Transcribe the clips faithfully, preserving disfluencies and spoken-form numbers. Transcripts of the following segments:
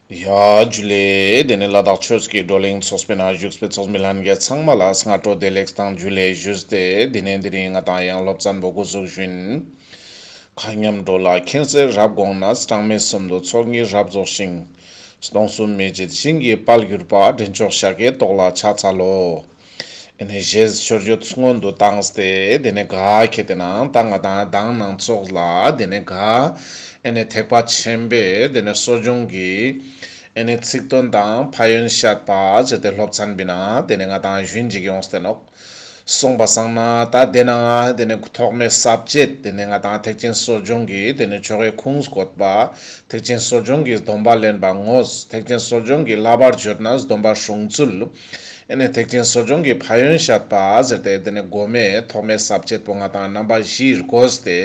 ཡ་ཇུ་ལེ། དེ་ནས་ལ་དྭགས་ཆོས་ཀྱི་བགྲོ་གླེང་ཚོགས་པའི་ནང་བཞུགས་པའི་ཚོགས་མི་ལྷན་རྒྱས་ཚང་མ་ལ་སྔ་དྲོ་བདེ་ལེགས་དང་ཇུ་ལེ་ཞུས་ཏེ། དེ་ནས་དེ་རིང་ང་ཏང་ཡང་སློབ་ཚན་པོ་འགོ་ཚུགས་ཞུ་ཡིན། མཁའ་མཉམ་འགྲོ་ལ་མཁྱེན་བརྩེ་རབ་དགོངས་ནས། གྲངས་མེད་གསུམ་དུ་ཚོགས་གཉིས་རབ་རྫོགས་ཤིང་། སྟོང་གསུམ་མི་མཇེད་ཞིང་གི་དཔལ་གྱུར་པ། འདྲེན་མཆོག་ཤཱཀྱའི་ཏོག་ལ་ཕྱག་འཚལ་ལོ། ཨེ་ནེ་ཞེས་མཆོད་བརྗོད་སྔོན་དུ་བཏང་སྟེ། དེ་ནས་ག་ཁེ་ཏེ་ན་ད་ང་ཏང་མདང་ནང་ཚོགས་ལ་དེ་ནས་ག་ཨེ་ནེ་ཐེག་པ་ཆེན་པོའི་དེ་ནས་གསོ་སྦྱོང་གི་ཨེ་ནེ་ཚིག་དོན་དང་ཕན་ཡོན་བཤད་པ་ཟེར་ཏེ་སློབ་ཚན་པའི་ནང་དེ་ནས་ང་ཏང་ཞུན་ཅིག་ཡོངས་ཏེ་ནོག། སོང་པ་སང་ན་ད་དེ་ནང་དེ་ནས་ཐོག་མའི་ས་བཅད་དེ་ནས་ང་ཏང་ཐེག་ཆེན་གསོ་སྦྱོང་གི་དེ་ནས་ཆོ་གའི་ཁུངས་བཀོད་པ། ཐེག་ཆེན་གསོ་སྦྱོང་གི་སྡོམ་པ་ལེན་པ་དངོས། ཐེག་ཆེན་གསོ་སྦྱོང་གི་བསླབ་པར་བརྗོད་ན་སྡོམ་པ་སྲུང་ཚུལ། ཨེ་ནེ་ཐེག་ཆེན་གསོ་སྦྱོང་གི་ཕན་ཡོན་བཤད་པ་ཟེར་ཏེ་དེ་ནས་གོ་མའི་ཐོག་མའི་ས་བཅད་པོ་ང་ཏང་རྣམ་པ་བཞིར་བགོས་ཏེ།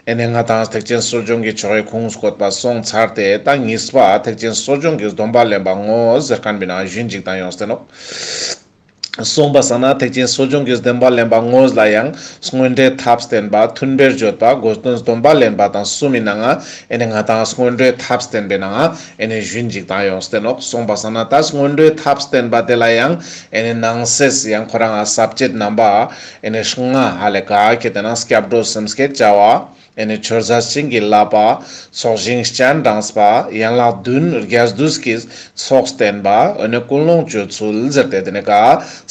ཨེ་ནེ་ང་ཏང་ཐེག་ཆེན་གསོ་སྦྱོང་གི་ཆོ་གའི་ཁུངས་བཀོད་པ་སོང་ཚར་ཏེ། ད་གཉིས་པ་ཐེག་ཆེན་གསོ་སྦྱོང་གི་སྡོམ་པ་ལེན་པ་དངོས་ཟེར་མཁན་པའི་ནང་ཞུན་ཅིག་ད་ཡོངས་ཏེ་ནོག། སོང་པ་སང་ན་ཐེག་ཆེན་གསོ་སྦྱོང་གི་སྡོམ་པ་ལེན་པ་དངོས་ལ་ཡང་སྔོན་འགྲོའི་ཐབས་བསྟན་པ། མཐུན་པའི་བརྗོད་པ། དགོས་དོན་སྡོམ་པ་ལེན་པ་དང་གསུམ་མི་ནང་ང་ཨེ་ནེ་ང་ཏང་སྔོན་འགྲོའི་ཐབས་བསྟན་པའི་ནང་ང་ཨེ་ནེ་ཞུན་ཅིག་ད་ཡོངས་ཏེ་ནོག། སོང་པ་སང་ན་ད་སྔོན་འགྲོའི་ཐབས་བསྟན་པ་དེ་ལ་ཡང་ཨེ་ནེ་ནང་གསེས་ཡང་ཁོ་རང་ང་ས་བཅད་རྣམ་པ་ཨེ་ནེ་ལྔ་ཧ་ལེ་ག་ཁེ་ཏེ་ན་སྐྱབས་འགྲོ་སེམས་བསྐྱེད་བྱ་བ། ཨེ་ནེ་མཆོད་རྫས་བྱིན་གྱིས་བརླབ་པ། ཚོགས་ཞིང་སྤྱན་དྲངས་པ། ཡན་ལག་བདུན་རྒྱས་བསྡུས་ཀྱི་ཚོགས་བསྟན་པ། ཨེ་ནེ་ཀུན་སློང་བཅོས་ཚུལ་ཟེར་ཏེ་དེ་ནས་ག་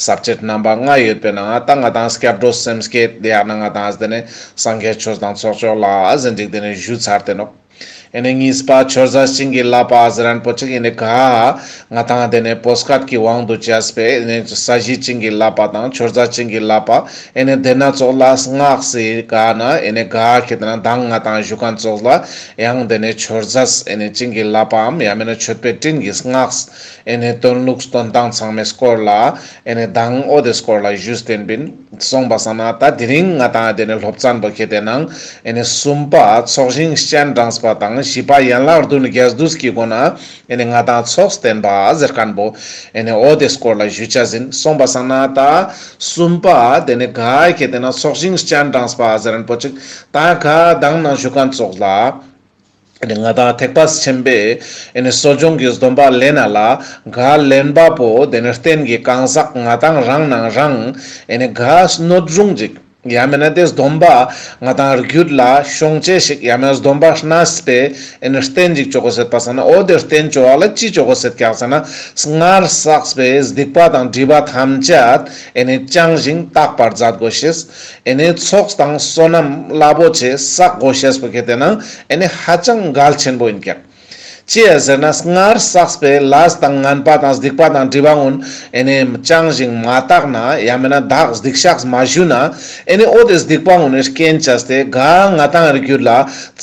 ས་བཅད་རྣམ་པ་ལྔ་ཡོད་པའི་ནང་ང་ད་ང་ཏང་སྐྱབས་འགྲོ་སེམས་བསྐྱེད་དེ་ཡང་ན་ང་ཏང་དེ་ནས་སངས་རྒྱས་ཆོས་དང་ཚོགས་མཆོག་ལ་ཟེར་ཅིག་དེ་ནས་ཞུ་ཚར་ཏེ་ནོག། ཨེ་ནེ་གཉིས་པ་མཆོད་རྫས་བྱིན་གྱིས་བརླབ་པ་ཟེར་མཁན་པོ་ཅིག་ཨེ་ནེ་ག་ང་ཏང་དེ་ནས་བོད་སྐད་ཀྱི་དབང་དུ་བྱས་པའི་ཨེ་ནེ་ས་གཞི་བྱིན་གྱིས་བརླབ་པ་དང་མཆོད་རྫས་བྱིན་གྱིས་བརླབ་པ། ཨེ་ནེ་དེ་ན་ཙོགས་ལ་སྔགས་སི་ག་ན་ཨེ་ནེ་ག་ཁེ་ཏེ་ན་མདང་ང་ཏང་ཞུ་མཁན་ཙོགས་ལ་ཡང་དེ་ནས་མཆོད་རྫས་ཨེ་ནེ་བྱིན་གྱིས་བརླབ་པའམ་ཡང་མིན་ན་མཆོད་པའི་སྤྲིན་གྱི་སྔགས་ཨེ་ནེ་དོན་ལུགས་དོན་སྟངས་ཚང་མའི་སྐོར་ལ་ཨེ་ནེ་མདང་འོ་དེ་སྐོར་ལ་ཞུས་ཏེ་ཡིན། སོང་པ་སང་ན་ད་དེ་རིང་ང་ཏང་དེ་ནས་སློབ་ཚན་པོ་ཁེ་ཏེ་ན་ཨེ་ནེ་གསུམ་པ་ཚོགས་ཞིང་སྤྱན་དྲངས་པ་དང་བཞི་པ་ཡན་ལག་བདུན་རྒྱས་བསྡུས་ཀྱི་སྒོ་ན་ཨེ་ནེ་ང་ཏང་ཚོགས་བསྟན་པ་ཟེར་མཁན་པོ་ཨེ་ནེ་འོ་དེ་སྐོར་ལ་ཞུ་ཆ་ཡིན། སོང་པ་སང་ན་ད་གསུམ་པ་དེ་ནས་ག་ཁེ་ཏེ་ན་ཚོགས་ཞིང་སྤྱན་དྲངས་པ་ཟེར་མཁན་པོ་ཅིག་ད་ག་མདང་ནང་ཞུ་མཁན་ཙོགས་ལ་ཨེ་ནེ་ང་ཏང་ཐེག་པ་ཆེན་པོའི་ཨེ་ནེ་གསོ་སྦྱོང་གི་སྡོམ་པ་ལེན་ན་ལ་ག་ལེན་པ་པོ་དེ་ནས་རྟེན་གྱི་གང་ཟག་ང་ཏང་རང་ནང་རང་ཨེ་ནེ་ག་སྣོད་རུང་ཅིག་ཡང་མིན་ན་དེ་སྡོམ་པ་ང་ཏང་རྒྱུད་ལ་ཤོང་ཅེས་ཤིག་ཡང་མིན་ན་སྡོམ་པ་གནས་པའི་ཨེ་ནེ་རྟེན་ཅིག་ཅོ་གོས་ཟེར་པ་སང་ན་འོ་དེ་རྟེན་ཅོ་བ་ལ་ཅི་ཅོ་གོས་ཟེར་ཀྱག་ཟེར་ན་སྔར་བསགས་པའི་སྡིག་པ་དང་སྒྲིབ་པ་ཐམས་ཅད་ཨེ་ནེ་བྱང་ཞིང་དག་པར་མཛད་དགོས་ཤེས། ཨེ་ནེ་ཚོགས་དང་བསོད་ནམས་རླབས་པོ་ཆེ་བསགས་དགོས་ཤེས་པོ་ཁེ་ཏེ་ན་ཨེ་ནེ་ཧ་ཅང་གལ་ཆེན་པོ་ཡིན་ཀྱག། ཅི་ཡ་ཟེར་ན་སྔར་བསགས་པའི་ལས་དང་ངན་པ་དང་སྡིག་པ་དང་སྒྲིབ་པ་གུན་ཨེ་ནེ་བྱང་ཞིང་མ་དག་ན་ཡང་མིན་ན་བདག་སྡིག་བཤགས་མ་ཞུ་ན་ཨེ་ནེ་འོ་དེ་སྡིག་པ་གུན་ནི་རྐྱེན་བྱས་ཏེ་ག་ང་ཏང་རྒྱུད་ལ་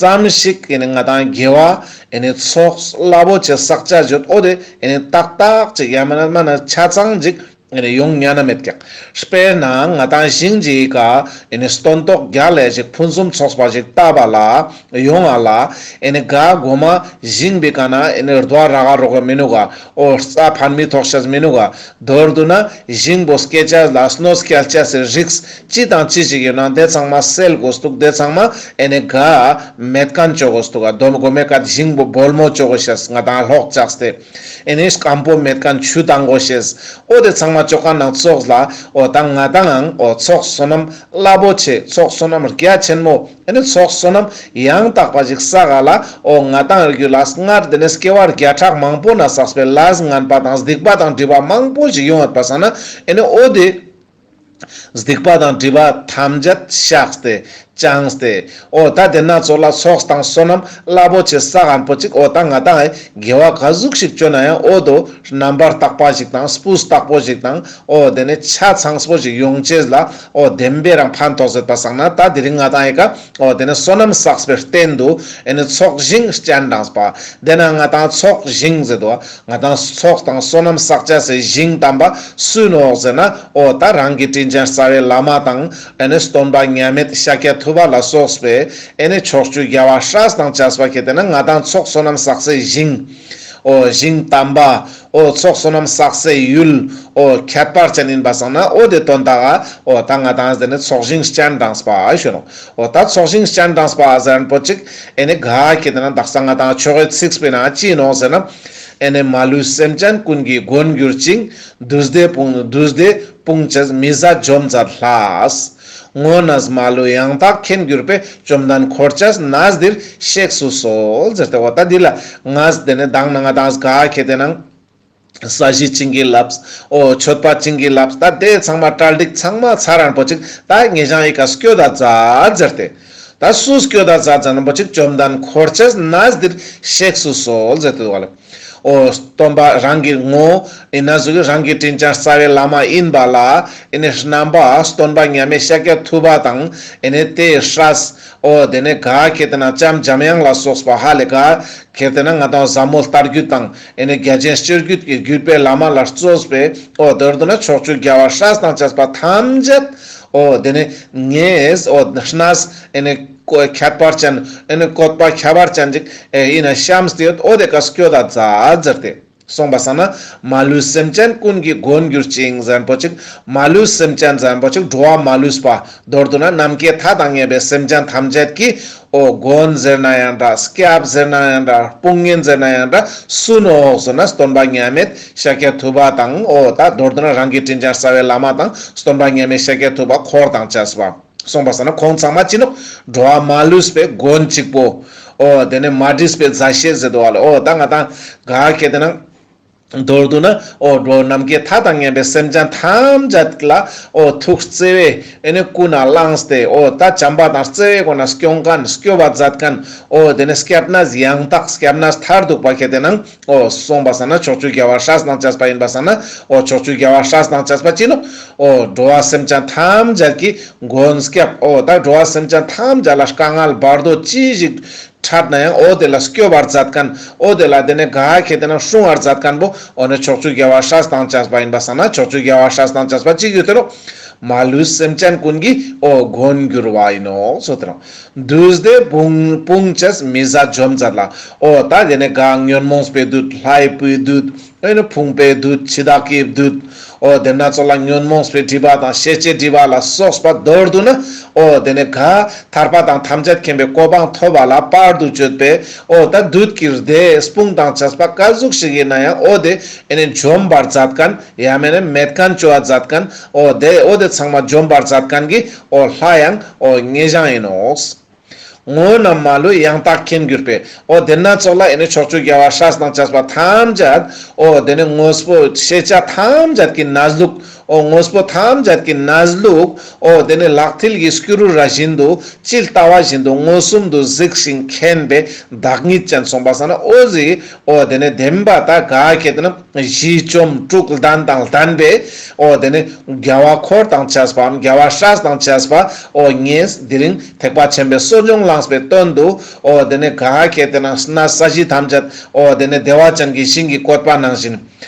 ཙམ་ཞིག་ཨེ་ནེ་ང་ཏང་དགེ་བ་ཨེ་ནེ་ཚོགས་རླབས་པོ་ཆེ་བསགས་ཆ་ཡོད་འོ་དེ་ཨེ་ནེ་ཏག་ཏག་ཅིག་ཡང་མིན་ན་མ་ན་ཆ་ཚང་ཅིག་ཨེ་ནེ་ཡོང་ཉན་ན་མེད་ཀྱག། དཔེར་ན་ང་ཏང་ཞིང་ཅིག་ག་ཨེ་ནེ་སྟོན་ཐོག་རྒྱལ་ལ་ཞིག་ཕུན་སུམ་ཚོགས་པ་ཞིག་བཏབ་པ་ལ་ཡོང་བ་ལ་ཨེ་ནེ་ག་གོ་མ་ཞིང་པོའི་ཀ་ན་ཨེ་ནེ་རྡོ་ར་ག་རོ་ག་མི་ནུག་ག་འོ་རྩྭ་ཕན་མི་ཐོགས་ཤེས་མི་ནུག་ག། མདོར་བསྡུ་ན་ཞིང་པོ་སྐྱེ་ཆ་ལ་སྣོད་སྐྱེལ་ཆ་སི་རིགས་ཅི་དང་ཅི་ཞིག་ཡོད་ན་དེ་ཚང་མ་སེལ་དགོས་འདུག། དེ་ཚང་མ་ཨེ་ནེ་ག་མེད་མཁན་ཅོ་དགོས་འདུག་ག། དོམ་གོ་མེ་ཀ་ཞིང་པོ་སྦོལ་མོ་ཅོ་དགོས་ཤེས་ང་ཏང་ལྷོག་ཆགས་ཏེ། ཨེ་ནེ་སྐམ་པོ་མེད་མཁན་ཆུ་བཏང་དགོས་ཤེས། འོ་དེ་ཚང་མ་ཅོ་མཁན་ནང་ཚོགས་ལ་འོ་ད་ང་ཏང་ཨང་འོ་ཚོགས་བསོད་ནམས་རླབས་པོ་ཆེ་ཚོགས་བསོད་ནམས་རྒྱ་ཆེན་མོ་ཨེ་ནེ་ཚོགས་བསོད་ནམས་ཡང་དག་པ་ཞིག་བསགས་ག་ལ་འོ་ང་ཏང་རྒྱུད་ལ་སྔར་དེ་ནས་སྐྱེ་བ་བརྒྱ་ཕྲག་མང་པོ་ན་བསགས་པའི་ལས་ངན་པ་དང་སྡིག་པ་དང་སྒྲིབ་པ་མང་པོ་ཞིག་ཡོང་ཡོད་པ་སང་ན་ཨེ་ནེ་འོ་དེ་སྡིག་པ་དང་སྒྲིབ་པ་ཐམས་ཅད་བཤགས་ཏེ་བྱང་སྟེ་འོ་ད་དེ་ན་ཚོགས་ལ་ཚོགས་དང་བསོད་ནམས་རླབས་པོ་ཆེ་བསགས་མཁན་པོ་ཅིག་འོ་ད་ང་ཏང་ཨེ་དགེ་བ་ག་ཟུག་ཞིག་ཅོ་ན་ཡང་འོ་དོ་རྣམ་པར་དག་པ་ཞིག་དང་སྤུས་དག་པོ་ཞིག་དང་འོ་དེ་ནས་ཆ་ཚང་པོ་ཞིག་ཡོང་ཅེས་ལ་འོ་བདེན་པའི་རང་ཕན་ཐོགས་ཟེར་པ་སང་ན་ད་དེ་རིང་ང་ཏང་ཨེ་ཀ་འོ་དེ་ནས་བསོད་ནམས་བསགས་པའི་རྟེན་དུ་ཨེ་ནེ་ཚོགས་ཞིང་སྤྱན་དྲངས་པ། དེ་ན་ང་ཏང་ཚོགས་ཞིང་ཟེར་དོ། ང་ཏང་ཚོགས་དང་བསོད་ནམས་བསགས་ཆ་སི་ཞིང་དམ་པ་སུ་ནོག་ཟེར་ན་འོ་ད་རང་གི་དྲིན་ཅན་རྩ་བའི་བླ་མ་དང་ཨེ་ནེ་སྟོན་པ་མཉམ་མེད་ཤཱཀྱ་ཐུབ་པ་ལ་སོགས་པའི་ཨེ་ནེ་ཕྱོགས་བཅུའི་རྒྱལ་བ་སྲས་དང་བཅས་པ་ཁེ་ཏེ་ན་ང་ཏང་ཚོགས་བསོད་ནམས་བསགས་སའི་ཞིང་འོ་ཞིང་དམ་པ། འོ་ཚོགས་བསོད་ནམས་བསགས་སའི་ཡུལ། འོ་ཁྱད་པར་ཅན་ཡིན་པ་སང་ན་འོ་དེ་དོན་དག་ག་འོ་ད་ང་ཏང་དེ་ནི་ཚོགས་ཞིང་སྤྱན་དྲངས་པ་ཞུ་ནོག། འོ་ད་ཚོགས་ཞིང་སྤྱན་དྲངས་པ་ཟེར་མཁན་པོ་ཅིག་ཨེ་ནི་ག་ཁེ་ཏེ་ན་དག་ས་ང་ཏང་ཆོ་གའི་ཚིགས་པའི་ནང་ཅི་ནོག་ཟེར་ན། ཨེ་ནེ་མ་ལུས་སེམས་ཅན་ཀུན་གྱི་མགོན་གྱུར་ཅིང་། བདུད་སྡེ་དཔུང་བདུད་སྡེ་དཔུང་བཅས་མི་བཟད་འཇོམས་མཛད་ལྷ། ངོ་ནས་མ་ལུས་ཡང་དག་མཁྱེན་གྱུར་པའི། བཅོམ་ལྡན་འཁོར་བཅས་གནས་འདིར་གཤེགས་སུ་གསོལ་ཟེར་ཏེ་འོ་ད་འདི་ལ་ངས་དེ་ནེ་མདང་ནང་ང་དང་ག་ཁེ་ཏེ་ནང་ས་གཞི་བྱིན་གྱིས་བརླབས། འོ་མཆོད་པ་བྱིན་གྱིས་བརླབས། ད་དེ་ཚང་མ་གྲ་སྒྲིག་ཚང་མ་ཚར་རན་པོ་ཅིག་ད་ངེ་ཞང་ཨི་ཀ་སྐྱོད་ད་མཛད་ཟེར་ཏེ། ད་སུ་སྐྱོད་ད་མཛད་ཟེར་ན་པོ་ཅིག་བཅོམ་ལྡན་འཁོར་བཅས་གནས་འདིར་གཤེགས་སུ་གསོལ་ཟེར་ཏེ་འདུག་ག་ལེ། འོ་སྟོན་པ་རང་གི་ངོ་ཨིན་ན་ཟུག་གི་རང་གི་དྲིན་ཅན་རྩ་བའི་བླ་མ་ཨིན་པ་ལ་ཨེ་ནེ་རྣམ་པ་སྟོན་པ་མཉམ་མེད་ཤཱཀྱ་ཐུབ་པ་དང་ཨེ་ནེ་དེའི་སྲས་འོ་དེ་ནེ་ག་ཁེ་ཏེ་ན་ལྕམ་འཇམ་དབྱངས་ལ་སོགས་པ་ཧ་ལེ་ག་ཁེ་ཏེ་ན་ང་དང་ཟབ་མོ་ལྟ་བརྒྱུད་དང་ཨེ་ནེ་རྒྱ་ཆེན་སྤྱོད་བརྒྱུད་ཀྱི་བརྒྱུད་པའི་བླ་མ་ལ་གཙོས་པའི་འོ་མདོར་བསྡུ་ན་ཕྱོགས་བཅུའི་རྒྱལ་བ་སྲས་དང་བཅས་པ་ཐམས་ཅད་འོ་དེ་ནེ་ངས་འོ་གནས་ཨེ་ནེ་ཁྱད་པར་ཅན་ཨེ་ནེ་བཀོད་པ་ཁྱད་པར་ཅན་ཅིག་ཨེ་ཨིན་ན་བཤམས་ཏེ་ཡོད། འོ་དེ་ཀ་སྐྱོད་ད་མཛད་ཟེར་ཏེ། གསུངས་པ་སང་ན་མ་ལུས་སེམས་ཅན་ཀུན་གྱི་མགོན་གྱུར་ཅིང་ཟེར་ན་པོ་ཅིག་མ་ལུས་སེམས་ཅན་ཟེར་ན་པོ་ཅིག་འགྲོ་བ་མ་ལུས་པ་མདོར་བསྡུ་ན་ནམ་མཁའི་མཐའ་དང་མཉམ་པའི་སེམས་ཅན་ཐམས་ཅད་ཀྱི་འོ་མགོན་ཟེར་ན་ཡང་འདྲ། སྐྱབས་ཟེར་ན་ཡང་འདྲ། དཔུང་གཉེན་ཟེར་ན་ཡང་འདྲ། སུ་ནོག་ཟེར་ན་སྟོན་པ་མཉམ་མེད་ཤཱཀྱ་ཐུབ་པ་དང་འོ་ད་མདོར་བསྡུ་ན་རང་གི་དྲིན་ཅན་རྩ་བའི་བླ་མ་དང་སྟོན་པ་མཉམ་མེད་ཤཱཀྱ་ཐུབ་པ་འཁོར་དང་བཅས་པ། གསུངས་པ་སང་ན་ཁོང་ཚང་མ་ཅི་ནོག་འགྲོ་བ་མ་ལུས་པའི་མགོན་གཅིག་པོ། འོ་དེ་ནེ་མ་འདྲིས་པའི་མཛའ་བཤེས་ཟེར་དོ་བ་ལ། འོ་ད་ང་དང་ག་ཁེ་ཏེ་ན་མདོར་བསྡུ་ན་འོ་འགྲོ་ནམ་མཁའི་མཐའ་དང་མཉམ་པའི་སེམས་ཅན་ཐམས་ཅད་ལ་འོ་ཐུགས་བརྩེ་བས་ཨེ་ནེ་ཀུན་ནས་བསླངས་ཏེ་འོ་ད་བྱམས་པ་དང་བརྩེ་བའི་སྒོ་ནས་སྐྱོང་མཁན་སྐྱོབ་པ་མཛད་མཁན་འོ་དེ་ནེ་སྐྱབས་གནས་ཡང་དག་སྐྱབས་གནས་མཐར་ཐུག་པ་ཁེ་ཏེ་ན་འོ་གསུངས་པ་སང་ན་ཕྱོགས་བཅུའི་རྒྱལ་བ་སྲས་དང་བཅས་པ་ཨིན་པ་སང་ན་འོ་ཕྱོགས་བཅུའི་རྒྱལ་བ་སྲས་དང་བཅས་པ་ཅི་ནོག་འོ་འགྲོ་བ་སེམས་ཅན་ཐམས་ཅད་ཀྱི་མགོན་སྐྱབས། འོ་ད་འགྲོ་བ་སེམས་ཅན་ཐམས་ཅད་ལ་དཀའ་ངལ་བར་དོ་ཅི་ཞིག་འཕྲད་ན་ཡང་འོ་དེ་ལ་སྐྱོབ་པར་མཛད་མཁན། འོ་དེ་ལ་དེ་ནེ་ག་ཁེ་ཏེ་ན་སྲུང་བར་མཛད་མཁན་པོ་འོ་ནི་ཕྱོགས་བཅུའི་རྒྱལ་བ་སྲས་དང་བཅས་པ་ཨིན་པ་སང་ན་ཕྱོགས་བཅུའི་རྒྱལ་བ་སྲས་དང་བཅས་པ་ཅི་ཡོད་དེ་ནོག་མ་ལུས་སེམས་ཅན་ཀུན་གྱི་འོ་མགོན་གྱུར་པ་ཨིན་ནོག་ཟེར་ཏེ་ནོག་བདུད་སྡེ་དཔུང་དཔུང་བཅས་མི་བཟད་འཇོམས་མཛད་ལྷ། འོ་ད་དེ་ནེ་ག་ཉོན་མོངས་པའི་བདུད་ལྷའི་བུའི་བདུད། ཨེ་ནེ་ཕུང་པོའི་བདུད་འཆི་བདག་གི་བདུད། འོ་དེ་ན་ཚོགས་ལ་ཉོན་མོངས་པའི་སྒྲིབ་པ་དང་ཤེས་བྱའི་སྒྲིབ་པ་ལ་སོགས་པ་མདོར་བསྡུ་ན་འོ་དེ་ནེ་ག་ཐར་པ་དང་ཐམས་ཅད་མཁྱེན་པའི་གོ་འཕང་ཐོབ་པ་ལ་བར་དུ་གཅོད་པའི་འོ་ད་བདུད་ཀྱི་སྡེ་དཔུང་དང་བཅས་པ་ག་ཟུག་ཞིག་ཨིན་ན་ཡང་འོ་དེ་ཨེ་ནེ་འཇོམས་པར་མཛད་མཁན་ཡང་མེན་ན་མེད་མཁན་བཅོ་བར་མཛད་མཁན་འོ་དེ་འོ་དེ་ཚང་མ་འཇོམས་པར་མཛད་མཁན་གྱི་འོ་ལྷ་ཡང་འོ་ངེ་ཞང་ཨིན་ནོག་ངོ་ནས་མ་ལུས་ཡང་དག་མཁྱེན་གྱུར་པའི། འོ་དེ་ན་ཚོགས་ལ་ཨེ་ནེ་ཕྱོགས་བཅུའི་རྒྱལ་བ་སྲས་དང་བཅས་པ་ཐམས་ཅད། འོ་དེ་ནེ་དངོས་པོ་ཤེས་བྱ་ཐམས་ཅད་ཀྱི་གནས་ལུགས། འོ་དངོས་པོ་ཐམས་ཅད་ཀྱི་གནས་ལུགས། འོ་དེ་ནེ་ལག་མཐིལ་གྱི་སྐྱུ་རུ་ར་བཞིན་དུ་ཇི་ལྟ་བ་བཞིན་དུ་མངོན་སུམ་དུ་གཟིགས་ཤིང་མཁྱེན་པའི་བདག་ཉིད་ཅན་གསུངས་པ་སང་ན་འོ་ཟི། འོ་དེ་ནེ་བདེན་པ་ད་ག་ཁེ་ཏེ་ན། གཞི་བཅོམ་དྲུག་ལྡན་དང་ལྡན་པའི། འོ་དེ་ནེ་རྒྱལ་བ་འཁོར་དང་བཅས་པའམ་རྒྱལ་བ་སྲས་དང་བཅས་པ། འོ་ངས་དེ་རིང་ཐེག་པ་ཆེན་པོའི་གསོ་སྦྱོང་བླངས་པའི་དོན་དུ། འོ་དེ་ནེ་ག་ཁེ་ཏེ་ན་གནས་ས་གཞི་ཐམས་ཅད། འོ་དེ་ནེ་བདེ་བ་ཅན་གྱི་ཞིང་གི་བཀོད་པ་ནང་བཞིན།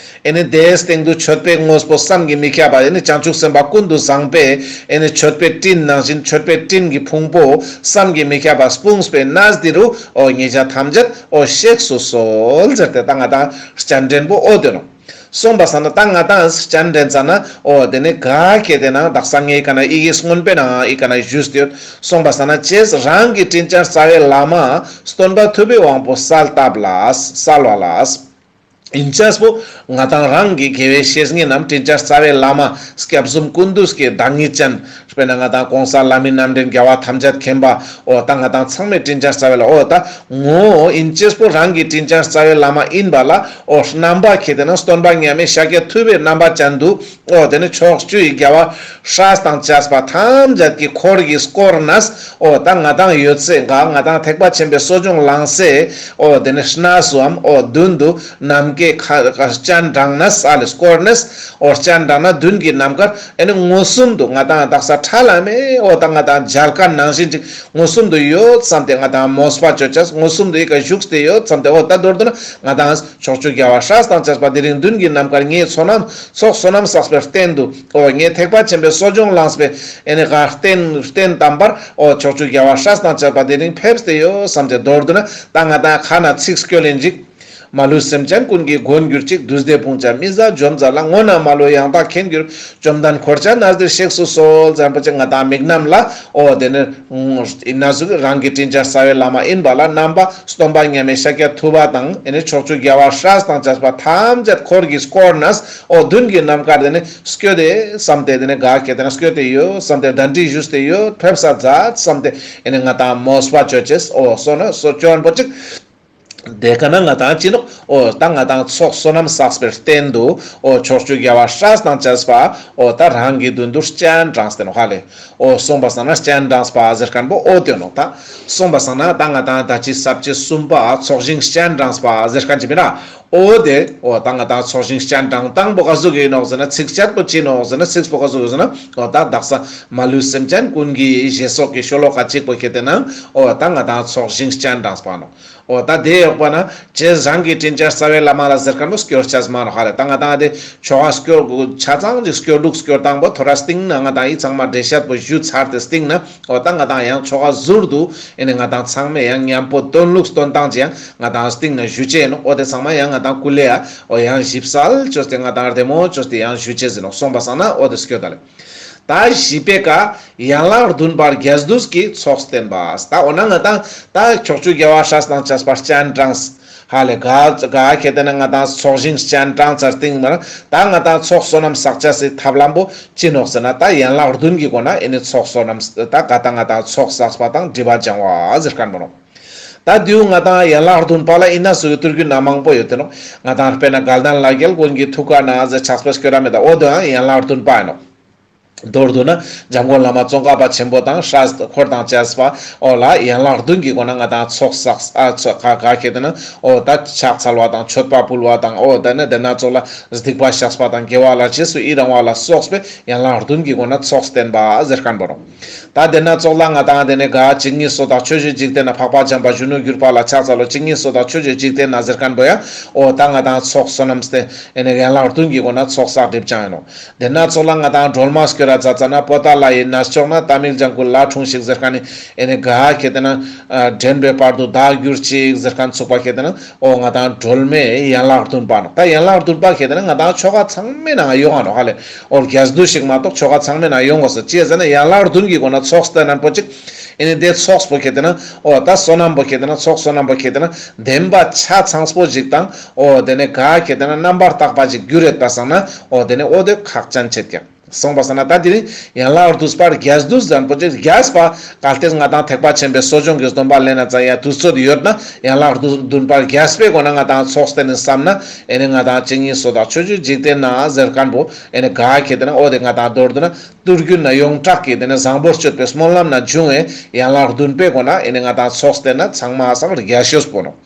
ཨེ་ནེ་དེའི་སྟེང་དུ་མཆོད་པའི་དངོས་པོ་བསམ་གྱིས་མི་ཁྱབ་པ། ཨེ་ནེ་བྱང་ཆུབ་སེམས་དཔའ་ཀུན་ཏུ་བཟང་པོས། ཨེ་ནེ་མཆོད་པའི་སྤྲིན་ནང་བཞིན་མཆོད་པའི་སྤྲིན་གྱི་ཕུང་པོ་བསམ་གྱིས་མི་ཁྱབ་པ་སྤུངས་པའི་གནས་འདི་རུ། འོ་ངེ་ཞ་ཐམས་ཅད། འོ་གཤེགས་སུ་གསོལ་ཟེར་ཏེ་ད་ང་དང་སྤྱན་འདྲེན་པོ་འོ་དེ་ནོག་གསུངས་པ་སང་ན་ད་ང་དང་སྤྱན་འདྲེན་ཙ་ན་འོ་དེ་ནེ་ག་ཁེ་ཏེ་ན་དག་ས་ངས་ཨི་ཀ་ན་ཡི་གེ་སྔོན་པོའི་ནང་ཨི་ཀ་ན་ཞུས་ཏེ་ཡོད། གསུངས་པ་སང་ན་ཅེས་རང་གི་དྲིན་ཅན་རྩ་བའི་བླ་མ་སྟོན་པ་ཐུབ་པའི་དབང་པོ་གསལ་བཏབ་ལ་གསལ་བ་ལ། ཨིན་ཅེས་པོ་ང་དང་རང་གི་དགེ་བའི་བཤེས་གཉེན་ནམ་དྲིན་ཅན་རྩ་བའི་བླ་མ་སྐྱབས་གསུམ་ཀུན་འདུས་ཀྱི་བདག་ཉིད་ཅན། དཔེར་ན་ང་དང་གོང་ས་ལྷ་མི་རྣམ་འདྲེན་རྒྱལ་བ་ཐམས་ཅད་མཁྱེན་པ། འོ་ད་ང་དང་ཚང་མའི་དྲིན་ཅན་རྩ་བའི་བླ་མ། འོ་ད་ངོ་ཨིན་ཅེས་པོ་རང་གི་དྲིན་ཅན་རྩ་བའི་བླ་མ་ཨིན་པ་ལ། འོ་རྣམ་པ་ཁེ་ཏེ་ན་སྟོན་པ་མཉམ་མེད་ཤཱཀྱ་ཐུབ་པའི་རྣམ་པ་ཅན་དུ། འོ་དེ་ནེ་ཕྱོགས་བཅུའི་རྒྱལ་བ་སྲས་དང་བཅས་པ་ཐམས་ཅད་ཀྱི་འཁོར་གྱིས་བསྐོར་ནས། འོ་ད་ང་དང་ཡོད་སའི་ག་ང་དང་ཐེག་པ་ཆེན་པོའི་གསོ་སྦྱོང་བླངས་སའི། འོ་དེ་ནེ་གནས་སུའམ་འོ་མདུན་དུ་ནམ་མཁའི་ཁ་སྤྱན་དྲངས་ནས་ཨ་ལེ་བསྐོར་ནས། འོ་སྤྱན་དྲངས་ན་མདུན་གྱི་ནམ་མཁར་ཨེ་ནེ་མངོན་སུམ་དུ་ང་དང་དག་ས་ཁྲ་ལམ་མེ་འོ་ད་ང་དང་མཇལ་ཁ་ནང་བཞིན་ཅིག་མངོན་སུམ་དུ་ཡོད་བསམ་སྟེ་ང་དང་མོས་པ་ཅོ་ཅེས། མངོན་སུམ་དུ་ཨི་ཀ་བཞུགས་ཏེ་ཡོད་བསམ་སྟེ། འོ་ད་མདོར་བསྡུ་ན་ང་དང་ཕྱོགས་བཅུའི་རྒྱལ་བ་སྲས་དང་བཅས་པ་དེ་རིང་མདུན་གྱི་ནམ་མཁར་ངའི་ཚོགས་རྣམས་ཚོགས་བསོད་ནམས་བསགས་པའི་རྟེན་དུ། འོ་ངའི་ཐེག་པ་ཆེན་པོའི་གསོ་སྦྱོང་བླངས་པའི་ཨེ་ནེ་ག་རྟེན་རྟེན་དམ་པར། འོ་ཕྱོགས་བཅུའི་རྒྱལ་བ་སྲས་དང་བཅས་པ་དེ་རིང་ཕེབས་ཏེ་ཡོད་བསམ་སྟེ་མདོར་བསྡུ་ན་ད་ང་དང་ཁ་ན་ཚིག་སྐྱོ་ལེན་ཅིག་མ་ལུས་སེམས་ཅན་ཀུན་གྱི་མགོན་གྱུར་ཅིག། བདུད་སྡེ་དཔུང་བཅས་མི་བཟད་འཇོམས་མཛད་ལ། ངོ་ན་མ་ལུས་ཡང་དག་མཁྱེན་གྱུར། བཅོམ་ལྡན་འཁོར་བཅས་ནས་འདིར་གཤེགས་སུ་གསོལ། ཟེར་ཁན་པོ་ཅིག་ང་ཏང་དམིགས་རྣམ་ལ་འོ་དེ་ནི་ཨིན་ན་ཟུག་རང་གི་དྲིན་ཅན་རྩ་བའི་བླ་མ་ཨིན་པ་ལ་རྣམ་པ་སྟོན་པ་མཉམ་མེད་ཤཱཀྱ་ཐུབ་པ་དང་ཨེ་ནི་ཕྱོགས་བཅུའི་རྒྱལ་བ་སྲས་དང་བཅས་པ་ཐམས་ཅད་འཁོར་གྱིས་བསྐོར་ནས་འོ་མདུན་གྱི་ནམ་མཁར་དེ་ནི་སྐྱོད་དེ་བསམ་སྟེ་དེ་ནི་ག་ཁེ་དེ་ན་སྐྱོད་དེ་ཡོད་བསམ་སྟེ་གདན་འདྲེན་ཞུས་ཏེ་ཡོད་ཕེབས་ས་མཛད་བསམ་སྟེ་ཨེ་ནི་ང་ཏང་མོས་པ་ཅོ་ཅེས་འོ་སོ་ན་སོ་ཅོ་ཁན་པོ་ཅིག་དེ་ཀ་ན་ང་ཏང་ཅི་ནོག་འོ་ད་ང་ཏང་ཚོགས་བསོད་ནམས་བསགས་པའི་རྟེན་དུ་འོ་ཕྱོགས་བཅུའི་རྒྱལ་བ་སྲས་དང་བཅས་པ་འོ་ད་རང་གི་མདུན་དུ་སྤྱན་དྲངས་ཏེ་ནོག་ཧ་ལེ། འོ་གསུངས་པ་སང་ན་སྤྱན་དྲངས་པ་ཟེར་ཁན་པོ་འོ་དེ་ནོག་ད་གསུངས་པ་སང་ན་ད་ང་ཏང་ད་ཅི་ས་བཅད་གསུམ་པ་ཚོགས་ཞིང་སྤྱན་དྲངས་པ་ཟེར་ཁན་ཅི་མིན་ན་འོ་དེ་འོ་ད་ང་ཏང་ཚོགས་ཞིང་སྤྱན་དྲངས་སྟངས་པོ་ག་ཟུག་ཨིན་ནོག་ཟེར་ན་ཚིགས་བཅད་པོ་ཅི་ནོག་ཟེར་ན་ཚིགས་པོ་ག་ཟུག་ཨིན་ཟེར་ན་འོ་ད་དག་ས་མ་ལུས་སེམས་ཅན་ཀུན་གྱི་ཞེས་སོགས་ཀྱི་ཤོ་ལོ་ཀ་གཅིག་པོ་ཁེ་དེ་ན་འོ་ད་ང་ཏང་ཚོགས་ཞིང་སྤྱན་དྲངས་པ་ནོག་འོ་ད་དེ་ཡོག་པ་ན་ཅེས་རང་གི་དྲིན་ཅན་རྩ་བའི་བླ་མ་ལ་ཟེར་ཁན་པོ་སྐྱོར་ཅེས་མ་ནོག་ཧ་ལེ། ད་ང་ཏང་དེ་ཆོ་ག་སྐྱོར་ཆ་ཚང་ཅིག་སྐྱོར་ལུགས་སྐྱོར་སྟངས་པོ་ཐོ་རེ་སྟིང་ན་ང་ཏང་ཨི་ཚང་མ་འགྲེལ་བཤད་པོ་ཞུ་ཚར་ཏེ་སྟིང་ན་འོ་ད་ང་ཏང་ཡང་ཆོ་ག་ཟུར་དུ་ཨེ་ནི་ང་ཏང་ཚང་མས་ཡང་མཉམ་པོ་སྟོན་ལུགས་སྟོན་སྟངས་ཅིག་ཡང་ང་ཏང་སྟིང་ན་ཞུ་ཅེས་ནོག་འོ་དེ་ཚང་མ་ཡང་ང་ཏང་ཀུ་ལེ་ཡ་འོ་ཡང་ཞིབ་གསལ་ཅོས་ཏེ་ང་ཏང་རྡེ་མོ་ཅོས་ཏེ་ཡང་ཞུ་ཅེས་ཟེར་ནོག་གསུངས་པ་སང་ན་འོ་དེ་སྐྱོད་ད་ལེ། ད་བཞི་པའི་ཀ་ཡན་ལག་བདུན་པ་རྒྱས་བསྡུས་ཀྱི་ཚོགས་བསྟན་པ། ད་འོ་ན་ང་ཏང་ད་ཕྱོགས་བཅུའི་རྒྱལ་བ་སྲས་དང་བཅས་པ་སྤྱན་དྲངས། ཧ་ལེ་ག་ག་ཁེ་དེ་ན་ང་ཏང་ཚོགས་ཞིང་སྤྱན་དྲངས་ཚར་སྟིང་མ་ད་ང་ཏང་ཚོགས་བསོད་ནམས་བསགས་ཅེས་སི་ཐབས་ལམ་པོ་ཅི་ནོག་ཟེར་ན་ད་ཡན་ལག་བདུན་གྱི་སྒོ་ན་ཨེ་ནི་ཚོགས་བསོད་ནམས་ད་ག་ད་ང་ཏང་ཚོགས་བསགས་པ་དང་སྒྲིབ་པ་སྦྱང་བ་ཟེར་ཁན་པོ་ནོག་ད་དེའུ་ང་ཏང་ཡན་ལག་བདུན་པ་ལ་ཨིན་ན་སུ་ཡོད་དུར་རྒྱུན་ན་མང་པོ་ཡོད་དེ་ནོག་ང་ཏང་དཔེར་ན་དགའ་ལྡན་ལྷ་རྒྱལ་ཀུན་གྱི་ཐུགས་ཀ་ན་ཟེར་ཕྱག་དཔེ་སྐྱོར་ར་མེད་ད་འོ་དེའང་ཡན་ལག་བདུན་པ་ཨིན་ནོག་མདོར་བསྡུ་ན་འཇམ་མགོན་བླ་མ་ཙོང་ཁ་པ་ཆེན་པོ་དང་སྲས་འཁོར་དང་བཅས་པ་འོ་ལ་ཡན་ལག་བདུན་གྱི་སྒོ་ན་ང་ཏང་ཚོགས་བསགས་ཨ་ཚོགས་ག་ག་ཁེ་དེ་ན་འོ་ད་ཕྱག་འཚལ་བ་དང་མཆོད་པ་ཕུལ་བ་དང་འོ་ད་ནི་དེ་ན་ཚོགས་ལ་སྡིག་པ་བཤགས་པ་དང་དགེ་བ་ལ་རྗེས་སུ་ཡི་རང་བ་ལ་སོགས་པའི་ཡན་ལག་བདུན་གྱི་སྒོ་ན་ཚོགས་བསྟན་པ་ཟེར་ཁན་པོ་རོ། ད་དེ་ན་ཚོགས་ལ་ང་ཏང་དེ་ནི་ག་ཇི་སྙེད་སུ་དག་ཆོས་བཞིན་འཇིག་རྟེན་ན་འཕགས་པ་འཇམ་དཔལ་གཞོན་ནུར་གྱུར་པ་ལ་ཕྱག་འཚལ་ལོ། ཇི་སྙེད་སུ་དག་ཆོས་བཞིན་འཇིག་རྟེན་ན་ཟེར་ཁན་པོ་ཡང་འོ་ད་ང་ཏང་ཚོགས་བསོད་ནམས་བསྟན་ཨེ་ནི་ཡན་ལག་བདུན་གྱི་སྒོ་ན་ཚོགས་བསགས་སྒྲིབ་སྦྱང་ཨིན་ནོག་དེ་ན་ཚོགས་ལ་ང་ཏང་སྒྲོལ་མ་སྐྱོར་ར་ཛ་ཙ་ན་པོ་ཏ་ལ་ཡི་ན་ཅོག་ན་ཏ་མིལ་ལྗང་ཁུ་ལ་འཁྲུངས་ཤིག་ཟེར་ཁན་ནི་ཨེ་ནི་ག་ཁེ་དེ་ན་ཨ་འདྲེན་པའི་བར་དུ་བདག་གྱུར་ཅིག་ཟེར་ཁན་ཚུགས་པ་ཁེ་དེ་ན་འོ་ང་ཏང་སྒྲོལ་མའི་ཡན་ལག་བདུན་པ་ནོག་ད་ཡན་ལག་བདུན་པ་ཁེ་དེ་ན་ང་ཏང་ཆོ་ག་ཚང་མའི་ནང་ཡོང་ང་ནོག་ཧ་ལེ། འོ་རྒྱས་བསྡུས་ཤིག་མ་གཏོགས་ཆོ་ག་ཚང་མའི་ནང་ཡོང་དགོས་ས་ཅི་ཟེར་ན་ཡན་ལག་བདུན་གྱི་སྒོ་ན་ཚོགས་བསྟན་ན་པོ་ཅིག་ཨེ་ནི་དེ་ཚོགས་པོ་ཁེ་དེ་ན་འོ་ད་བསོད་ནམས་པོ་ཁེ་དེ་ན་ཚོགས་བསོད་ནམས་པོ་ཁེ་དེ་ན་བདེན་པ་ཆ་ཚང་པོ་ཞིག་དང་འོ་དེ་ནི་ག་ཁེ་དེ་ན་རྣམ་པར་དག་པ་ཞིག་གྱུར་ཡོད་པ་སང་ན་འོ་དེ་ནི་འོ་དེ་ཁག་ཅན་ཆེད་ཀྱང་། གསུངས་པ་སང་ན་ད་དེ་རིང་ཡན་ལག་བདུན་པ་རྒྱས་བསྡུས་ཟེར་ཁན་པོ་ཅིག་རྒྱས་པ་གལ་ཏེ་ང་ཏང་ཐེག་པ་ཆེན་པོའི་གསོ་སྦྱོང་གི་སྡོམ་པ་ལེན་ན་ཙ་ཡ་དུས་ཚོད་ཡོད་ན་ཡན་ལག་བདུན་བདུན་པ་རྒྱས་པའི་སྒོ་ན་ང་ཏང་ཚོགས་བསྟན་ནི་བསམ་ན་ཨེ་ནི་ང་ཏང་ཇི་སྙེད་སུ་དག་ཆོས་བཞིན་འཇིག་རྟེན་ན་ཟེར་ཁན་པོ་ཨེ་ནི་ག་ཁེ་དེ་ན་འོ་དེ་ང་ཏང་མདོར་བསྡུ་ན་དུས་རྒྱུན་ན་ཡོངས་གྲགས་ཀྱི་དེ་ནི་བཟང་པོ་སྤྱོད་པའི་སྨོན་ལམ་ན་འབྱུང་བའི་ཡན་ལག་བདུན་པའི་སྒོ་ན་ཨེ་ནི་ང་ཏང་ཚོགས་བསྟན་ན་ཚང་མ་སང་རྒྱས་ཤོས་པོ་ནོག་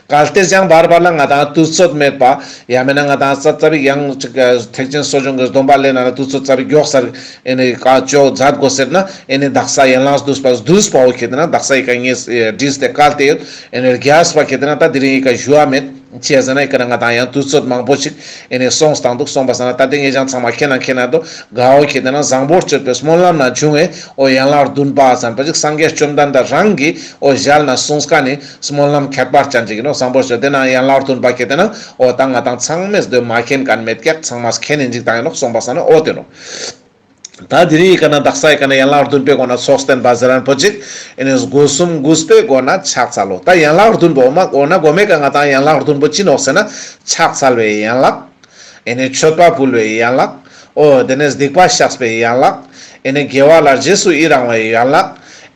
གལ་ཏེ་ཡང་བར་བར་ལ་ང་ཏང་དུས་ཚོད་མེད་པ། ཡང་མེད་ན་ང་ཏང་རྩ་རྩ་བའི་ཡང་ཅིག་ཐེག་ཆེན་གསོ་སྦྱོང་གི་སྡོམ་པ་ལེན་ན་དུས་ཚོད་རྩ་བའི་མགྱོགས་སར་ཨེ་ནི་ཀ་ཅོ་མཛད་དགོས་ཟེར་ན་ཨེ་ནི་དག་ས་ཡན་ལག་བསྡུས་པ་བསྡུས་པའོ་ཁེ་དེ་ན་དག་ས་ཡི་ཀ་ངས་བྲིས་ཏེ་བཀལ་ཏེ་ཡོད། ཨེ་ནི་རྒྱས་པ་ཁེ་དེ་ན་ད་དེ་རིང་ཡི་ཀ་ཞུ་བ་མེད། ཅི་ཟེར་ན་ཡི་ཀ་ན་ང་ཏང་ཡང་དུས་ཚོད་མང་པོ་ཞིག་ཨེ་ནི་སོང་སྟངས་འདུག་གསུངས་པ་སང་ན་ད་དེ་ངས་ཀྱང་ཚང་མ་མཁྱེན་ན་མཁྱེན་ན་འདུག་གའོ་ཁེ་དེ་ན་བཟང་པོ་སྤྱོད་པའི་སྨོན་ལམ་ན་འབྱུང་བའི་འོ་ཡན་ལག་བདུན་པ་ཟེར་ཁན་པོ་ཅིག་སངས་རྒྱས་བཅོམ་ལྡན་འདས་རང་གིས་འོ་ཞལ་ནས་གསུངས་ཁན་ནི་སྨོན་ལམ་ཁྱད་པར་ཅན་ཅིག་ཨིན་ནོག་བཟང་པོ་སྤྱོད་དེ་ན་ཡན་ལག་བདུན་པ་ཁེ་དེ་ན་འོ་ད་ང་ཏང་ཚང་མས་དེ་མ་མཁྱེན་ཁན་མེད་ཀྱག་ཚང་མས་མཁྱེན་ནི་ཅིག་ཏང་ཨིན་ནོག་གསུངས་པ་སང་ན་འོ་དེ་ནོག་ད་དེ་རིང་ཡི་ཀ་ན་དག་ས་ཡི་ཀ་ན་ཡན་ལག་བདུན་པའི་སྒོ་ན་ཚོགས་བསྟན་པ་ཟེར་ཁན་པོ་ཅིག་ཨེ་ནི་སྒོ་གསུམ་གུས་པའི་སྒོ་ན་ཕྱག་འཚལ་ལོ། ད་ཡན་ལག་བདུན་པོ་འོ་མ་འོ་ན་གོ་མེ་ཀ་ང་ཏང་ཡན་ལག་བདུན་པོ་ཅི་ནོག་ཟེར་ན་ཕྱག་འཚལ་བའི་ཡན་ལག་ཨེ་ནི་མཆོད་པ་ཕུལ་བའི་ཡན་ལག་འོ་དེ་ནས་སྡིག་པ་བཤགས་པའི་ཡན་ལག་ཨེ་ནི་དགེ་བ་ལ་རྗེས་སུ་ཡི་རང་བའི་ཡན་ལག་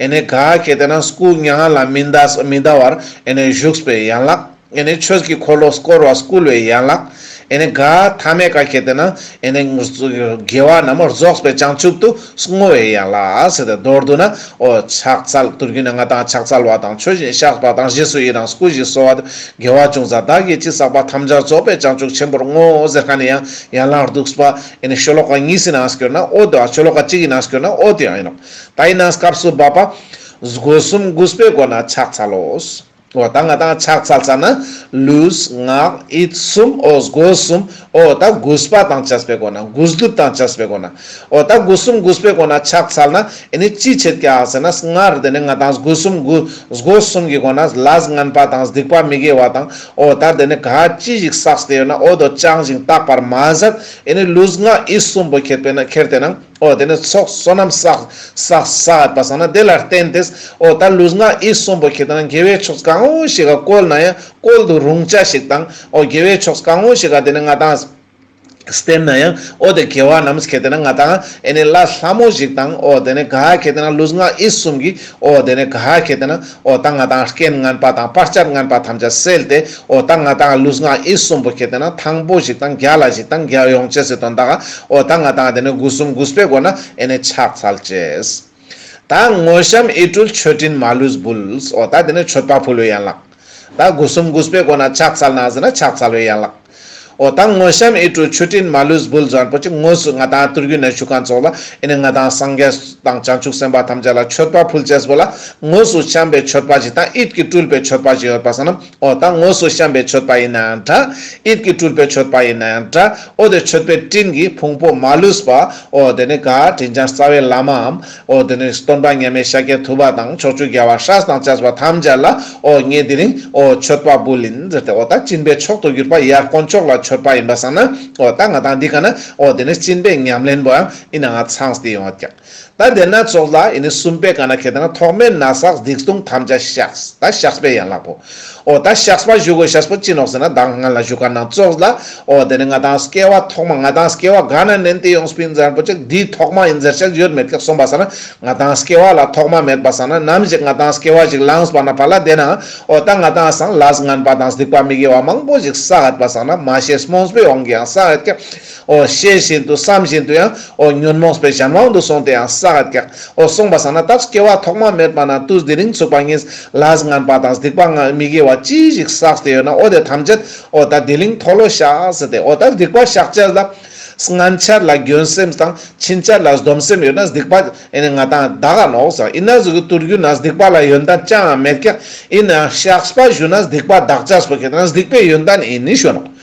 ཨེ་ནི་ག་ཁེ་དེ་ན་སྐུ་མྱ་ངན་ལས་མི་འདའ་མི་འདའ་བར་ཨེ་ནི་བཞུགས་པའི་ཡན་ལག་ཨེ་ནི་ཆོས་ཀྱི་འཁོར་ལོ་བསྐོར་བ་བསྐུལ་བའི་ཡན་ལག་ཨེ་ནི་ག་ཐ་མའི་ཀ་ཁེ་དེ་ན་ཨེ་ནི་དགེ་བ་རྣམས་རྫོགས་པའི་བྱང་ཆུབ་ཏུ་བསྔོ་བའི་ཡན་ལག་ཟེར་ཏེ་མདོར་བསྡུ་ན་འོ་ཕྱག་འཚལ་དུས་རྒྱུན་ན་ང་ཏང་ཕྱག་འཚལ་བ་དང་མཆོད་ཅིང་བཤགས་པ་དང་རྗེས་སུ་ཡི་རང་སྐུ་བཞི་གསོལ་བ་དང་དགེ་བ་ཅུང་ཟད་བདག་གིས་ཅི་བསགས་པ། ཐམས་ཅད་རྫོགས་པའི་བྱང་ཆུབ་ཆེན་པོར་བསྔོ་ཟེར་ཁན་ནི་ཡང་ཡན་ལག་བདུན་པ་ཨེ་ནི་ཤོ་ལོ་ཀ་གཉིས་སི་ནང་སྐྱོར་ན་འོ་དེ་ཤོ་ལོ་ཀ་གཅིག་གི་ནང་སྐྱོར་ན་འོ་དེ་ཡང་ཨིན་ནོག་ད་ཡིན་ན་སྐབས་སུ་བབ་པ་སྒོ་གསུམ་གུས་པའི་སྒོ་ན་ཕྱག་འཚལ་ལོ། འོ་ད་ང་ཏང་ཕྱག་འཚལ་ཙ་ན་ལུས་ངག་ཡིད་གསུམ། འོ་སྒོ་གསུམ། འོ་ད་གུས་པ་དང་བཅས་པའི་སྒོ་ན་གུས་འདུད་དང་བཅས་པའི་སྒོ་ན། འོ་ད་སྒོ་གསུམ་གུས་པའི་སྒོ་ན་ཕྱག་འཚལ་ན་ཨེ་ནི་ཅི་ཆེད་ཀྱག་ཟེར་ན། སྔར་དེ་ནི་ང་ཏང་སྒོ་གསུམ་གུ་སྒོ་གསུམ་གྱི་སྒོ་ན་ལས་ངན་པ་དང་སྡིག་པ་མི་དགེ་བ་དང་། འོ་ད་དེ་ནི་ག་ཅི་ཞིག་བསགས་ཏེ་ཡོད་ན་འོ་དོ་བྱང་ཞིང་དག་པར་མ་ཟད། ཨེ་ནི་ལུས་ངག་ཡིད་གསུམ་པོ་ཁྱེར་ཏེ་ན་ཁྱེར་ཏེ་ན། འོ་དེ་ནི་ཚོགས་བསོད་ནམས་བསགས་བསགས་བསགས་པ་སང་ན་དེ་ལ་བརྟེན་ཏེ། འོ་ད་ལུས་ངག་ཡིད་གསུམ་པོ་ཁྱེར་ཏེ་ན་དགེ་བའི་ཕྱོགས་གང་བོ་ཞིག་ག་བཀོལ་ན་ཡང་བཀོལ་དུ་རུང་ཆ་ཞིག་དང་། འོ་དགེ་བའི་ཕྱོགས་གང་བོ་ཞིག་ག་དེ་ནི་ང་ཏང་བསྟེན་ན་ཡང་འོ་དེ་དགེ་བ་རྣམས་ཁྱེར་ཏེ་ན་ང་ཏང་ཨེ་ནི་ལས་སླ་མོ་ཞིག་དང་། འོ་དེ་ནི་ག་ཁྱེར་ཏེ་ན་ལུས་ངག་ཡིད་གསུམ་གྱི་འོ་དེ་ནི་ག་ཁྱེར་ཏེ་ན་འོ་ད་ང་ཏང་རྐྱེན་ངན་པ་དང་བར་ཆད་ངན་པ་ཐམས་ཅད་སེལ་ཏེ། འོ་ད་ང་ཏང་ལུས་ངག་ཡིད་གསུམ་པོ་ཁྱེར་ཏེ་ན་ཐང་པོ་ཞིག་དང་རྒྱལ་ལ་ཞིག་དང་རྒྱལ་ཡོང་ཅེས་སི་དོན་དག་ག་འོ་ད་ང་ཏང་དེ་ནི་སྒོ་གསུམ་གུས་པའི་སྒོ་ན་ཨེ་ནི་ཕྱག་འཚལ་ཅེས། ད་དངོས་བཤམས་ཡིད་སྤྲུལ་མཆོད་སྤྲིན་མ་ལུས་འབུལ། འོ་ད་དེ་ནི་མཆོད་པ་ཕུལ་བའི་ཡན་ལག། ད་སྒོ་གསུམ་གུས་པའི་སྒོ་ན་ཕྱག་འཚལ་ན་ཟེར་ན་ཕྱག་འཚལ་བའི་ཡན་ལག། འོ་ད་དངོས་བཤམས་ཡིད་སྤྲུལ་མཆོད་སྤྲིན་མ་ལུས་འབུལ་ཟེར་ཁན་པོ་ཅིག་དངོས་སུ་ང་ཏང་ཐུར་རྒྱུད་ན་ཞུ་ཁན་ཙོགས་ལ་ཨེ་ནི་ང་ཏང་སངས་རྒྱས་དང་བྱང་ཆུབ་སེམས་དཔའ་ཐམས་ཅད་ལ་མཆོད་པ་ཕུལ་ཅེས་པོ་ལ་དངོས་སུ་བཤམས་པའི་མཆོད་པ་ཞིག་དང་ཡིད་ཀྱིས་སྤྲུལ་པའི་མཆོད་པ་ཞིག་ཡོད་པ་སང་ན། འོ་ད་དངོས་སུ་བཤམས་པའི་མཆོད་པ་ཡིན་ན་ཡང་འདྲ། ཡིད་ཀྱིས་སྤྲུལ་པའི་མཆོད་པ་ཡིན་ན་ཡང་འདྲ། འོ་དེ་མཆོད་པའི་སྤྲིན་གྱི་ཕུང་པོ་མ་ལུས་པ། འོ་དེ་ནི་ག་དྲིན་ཅན་རྩ་བའི་བླ་མའམ། འོ་དེ་ནི་སྟོན་པ་མཉམ་མེད་ཤཱཀྱ་ཐུབ་པ་དང་ཕྱོགས་བཅུའི་རྒྱལ་བ་སྲས་དང་བཅས་པ་ཐམས་ཅད་ལ་འོ་ངས་དེ་རིང་འོ་མཆོད་པ་འབུལ་ཡིན་ཟེར་ཏེ། འོ་ད་སྦྱིན་པའི་མཆོག་ཏུ་གྱུར་པ་ཡར་དཀོན་མཆོག་ལ་མཆོད་པ་ཡིན་པ་སང་ན། འོ་ད་ང་ཏང་འདི་ཀ་ན་འོ་དེ་ནི་སྦྱིན་པའི་ཉམས་ལེན་པོ་ཡང་ཡིན་ན་ང་ཚང་སྟེ་ཡོང་བ་ཀྱག། ད་དེ་ན་ཙོགས་ལ་ཨེ་ནི་གསུམ་པའི་ཀ་ན་ཁྱེར་ཏེ་ན་ཐོག་མེད་ན་བསགས་སྡིག་ལྟུང་ཐམས་ཅད་བཤགས། ད་བཤགས་པའི་ཡན་ལག་པོ། འོ་ད་བཤགས་པ་ཞུ་དགོས་ཤེས་པོ་ཅི་ནོག་ཟེར་ན། ད་སྔ་ལ་ཞུ་ཁན་ནང་ཙོགས་ལ། འོ་དེ་ནི་ང་ཏང་སྐྱེ་བ་ཐོག་མ་ང་ཏང་སྐྱེ་བ་ག་ན་ནན་ཏེ་ཡོངས་པིན་ཟེར་པོ་ཅིག་འདི་ཐོག་མ་ཡིན་ཟེར་ཤེས་ཡོད་མེད་ཀྱག་སོང་པ་སང་ན། ང་ཏང་སྐྱེ་བ་ལ་ཐོག་མ་མེད་པ་སང་ན་ནམ་ཞིག་ང་ཏང་སྐྱེ་བ་ཞིག་ལངས་པ་ན་ཕར་ལ་དེ་ན་འོ་ད་ང་ཏང་སང་ལས་ངན་པ་དང་སྡིག་པ་མི་དགེ་བ་མང་པོ་ཞིག་བསགས་ཡོད་པ་སང་ན་མ་ཤེས་རྨོངས་པའི་དབང་གིས་ཡང་བསགས་ཡོད་ཀྱག། འོ་ཤེས་བཞིན་དུ་བསམ་བཞིན་དུ་ཡང་འོ་ཉོན་མོངས་པའི་གཞན་དབང་དུ་སོང་སྟེ་ཡང་བསགས་ཡོད་ཀྱག། འོ་སོང་པ་སང་ན་ད་སྐྱེ་བ་ཐོག་མ་མེད་པ་ན་དུས་དེ་རིང་ཚུག་པ་ཉིད་ལས་ངན་པ་དང་སྡིག་པ་ང་མི་དགེ་བ་ཅི་ཞིག་བསགས་ཏེ་ཡོད་ན་འོ་དེ་ཐམས་ཅད་འོ་ད་དེ་རིང་མཐོལ་ལོ་བཤགས་ཟེར་ཏེ། འོ་ད་སྡིག་པ་བཤགས་ཅེས་ལ་སྔན་ཆད་ལ་འགྱོད་སེམས་དང་ཕྱིན་ཆད་ལ་སྡོམ་སེམས་ཡོད་ན་སྡིག་པ་ཨེ་ནི་ང་ཏང་དག་ག་ནོག་ཟེར། ཡིན་ན་ཟུག་གི་ཐུར་རྒྱུད་ན་སྡིག་པ་ལ་ཡོན་ཏན་ཅང་མེད་ཀྱག། ཡིན་ན་བཤགས་པ་ཞུ་ན་སྡིག་པ་དག་ཅེས་པོ་ཁྱེར་ཏེ་ན་སྡིག་པའི་ཡོན་ཏན་ཨེ་ནི་ཞུ་ནོག།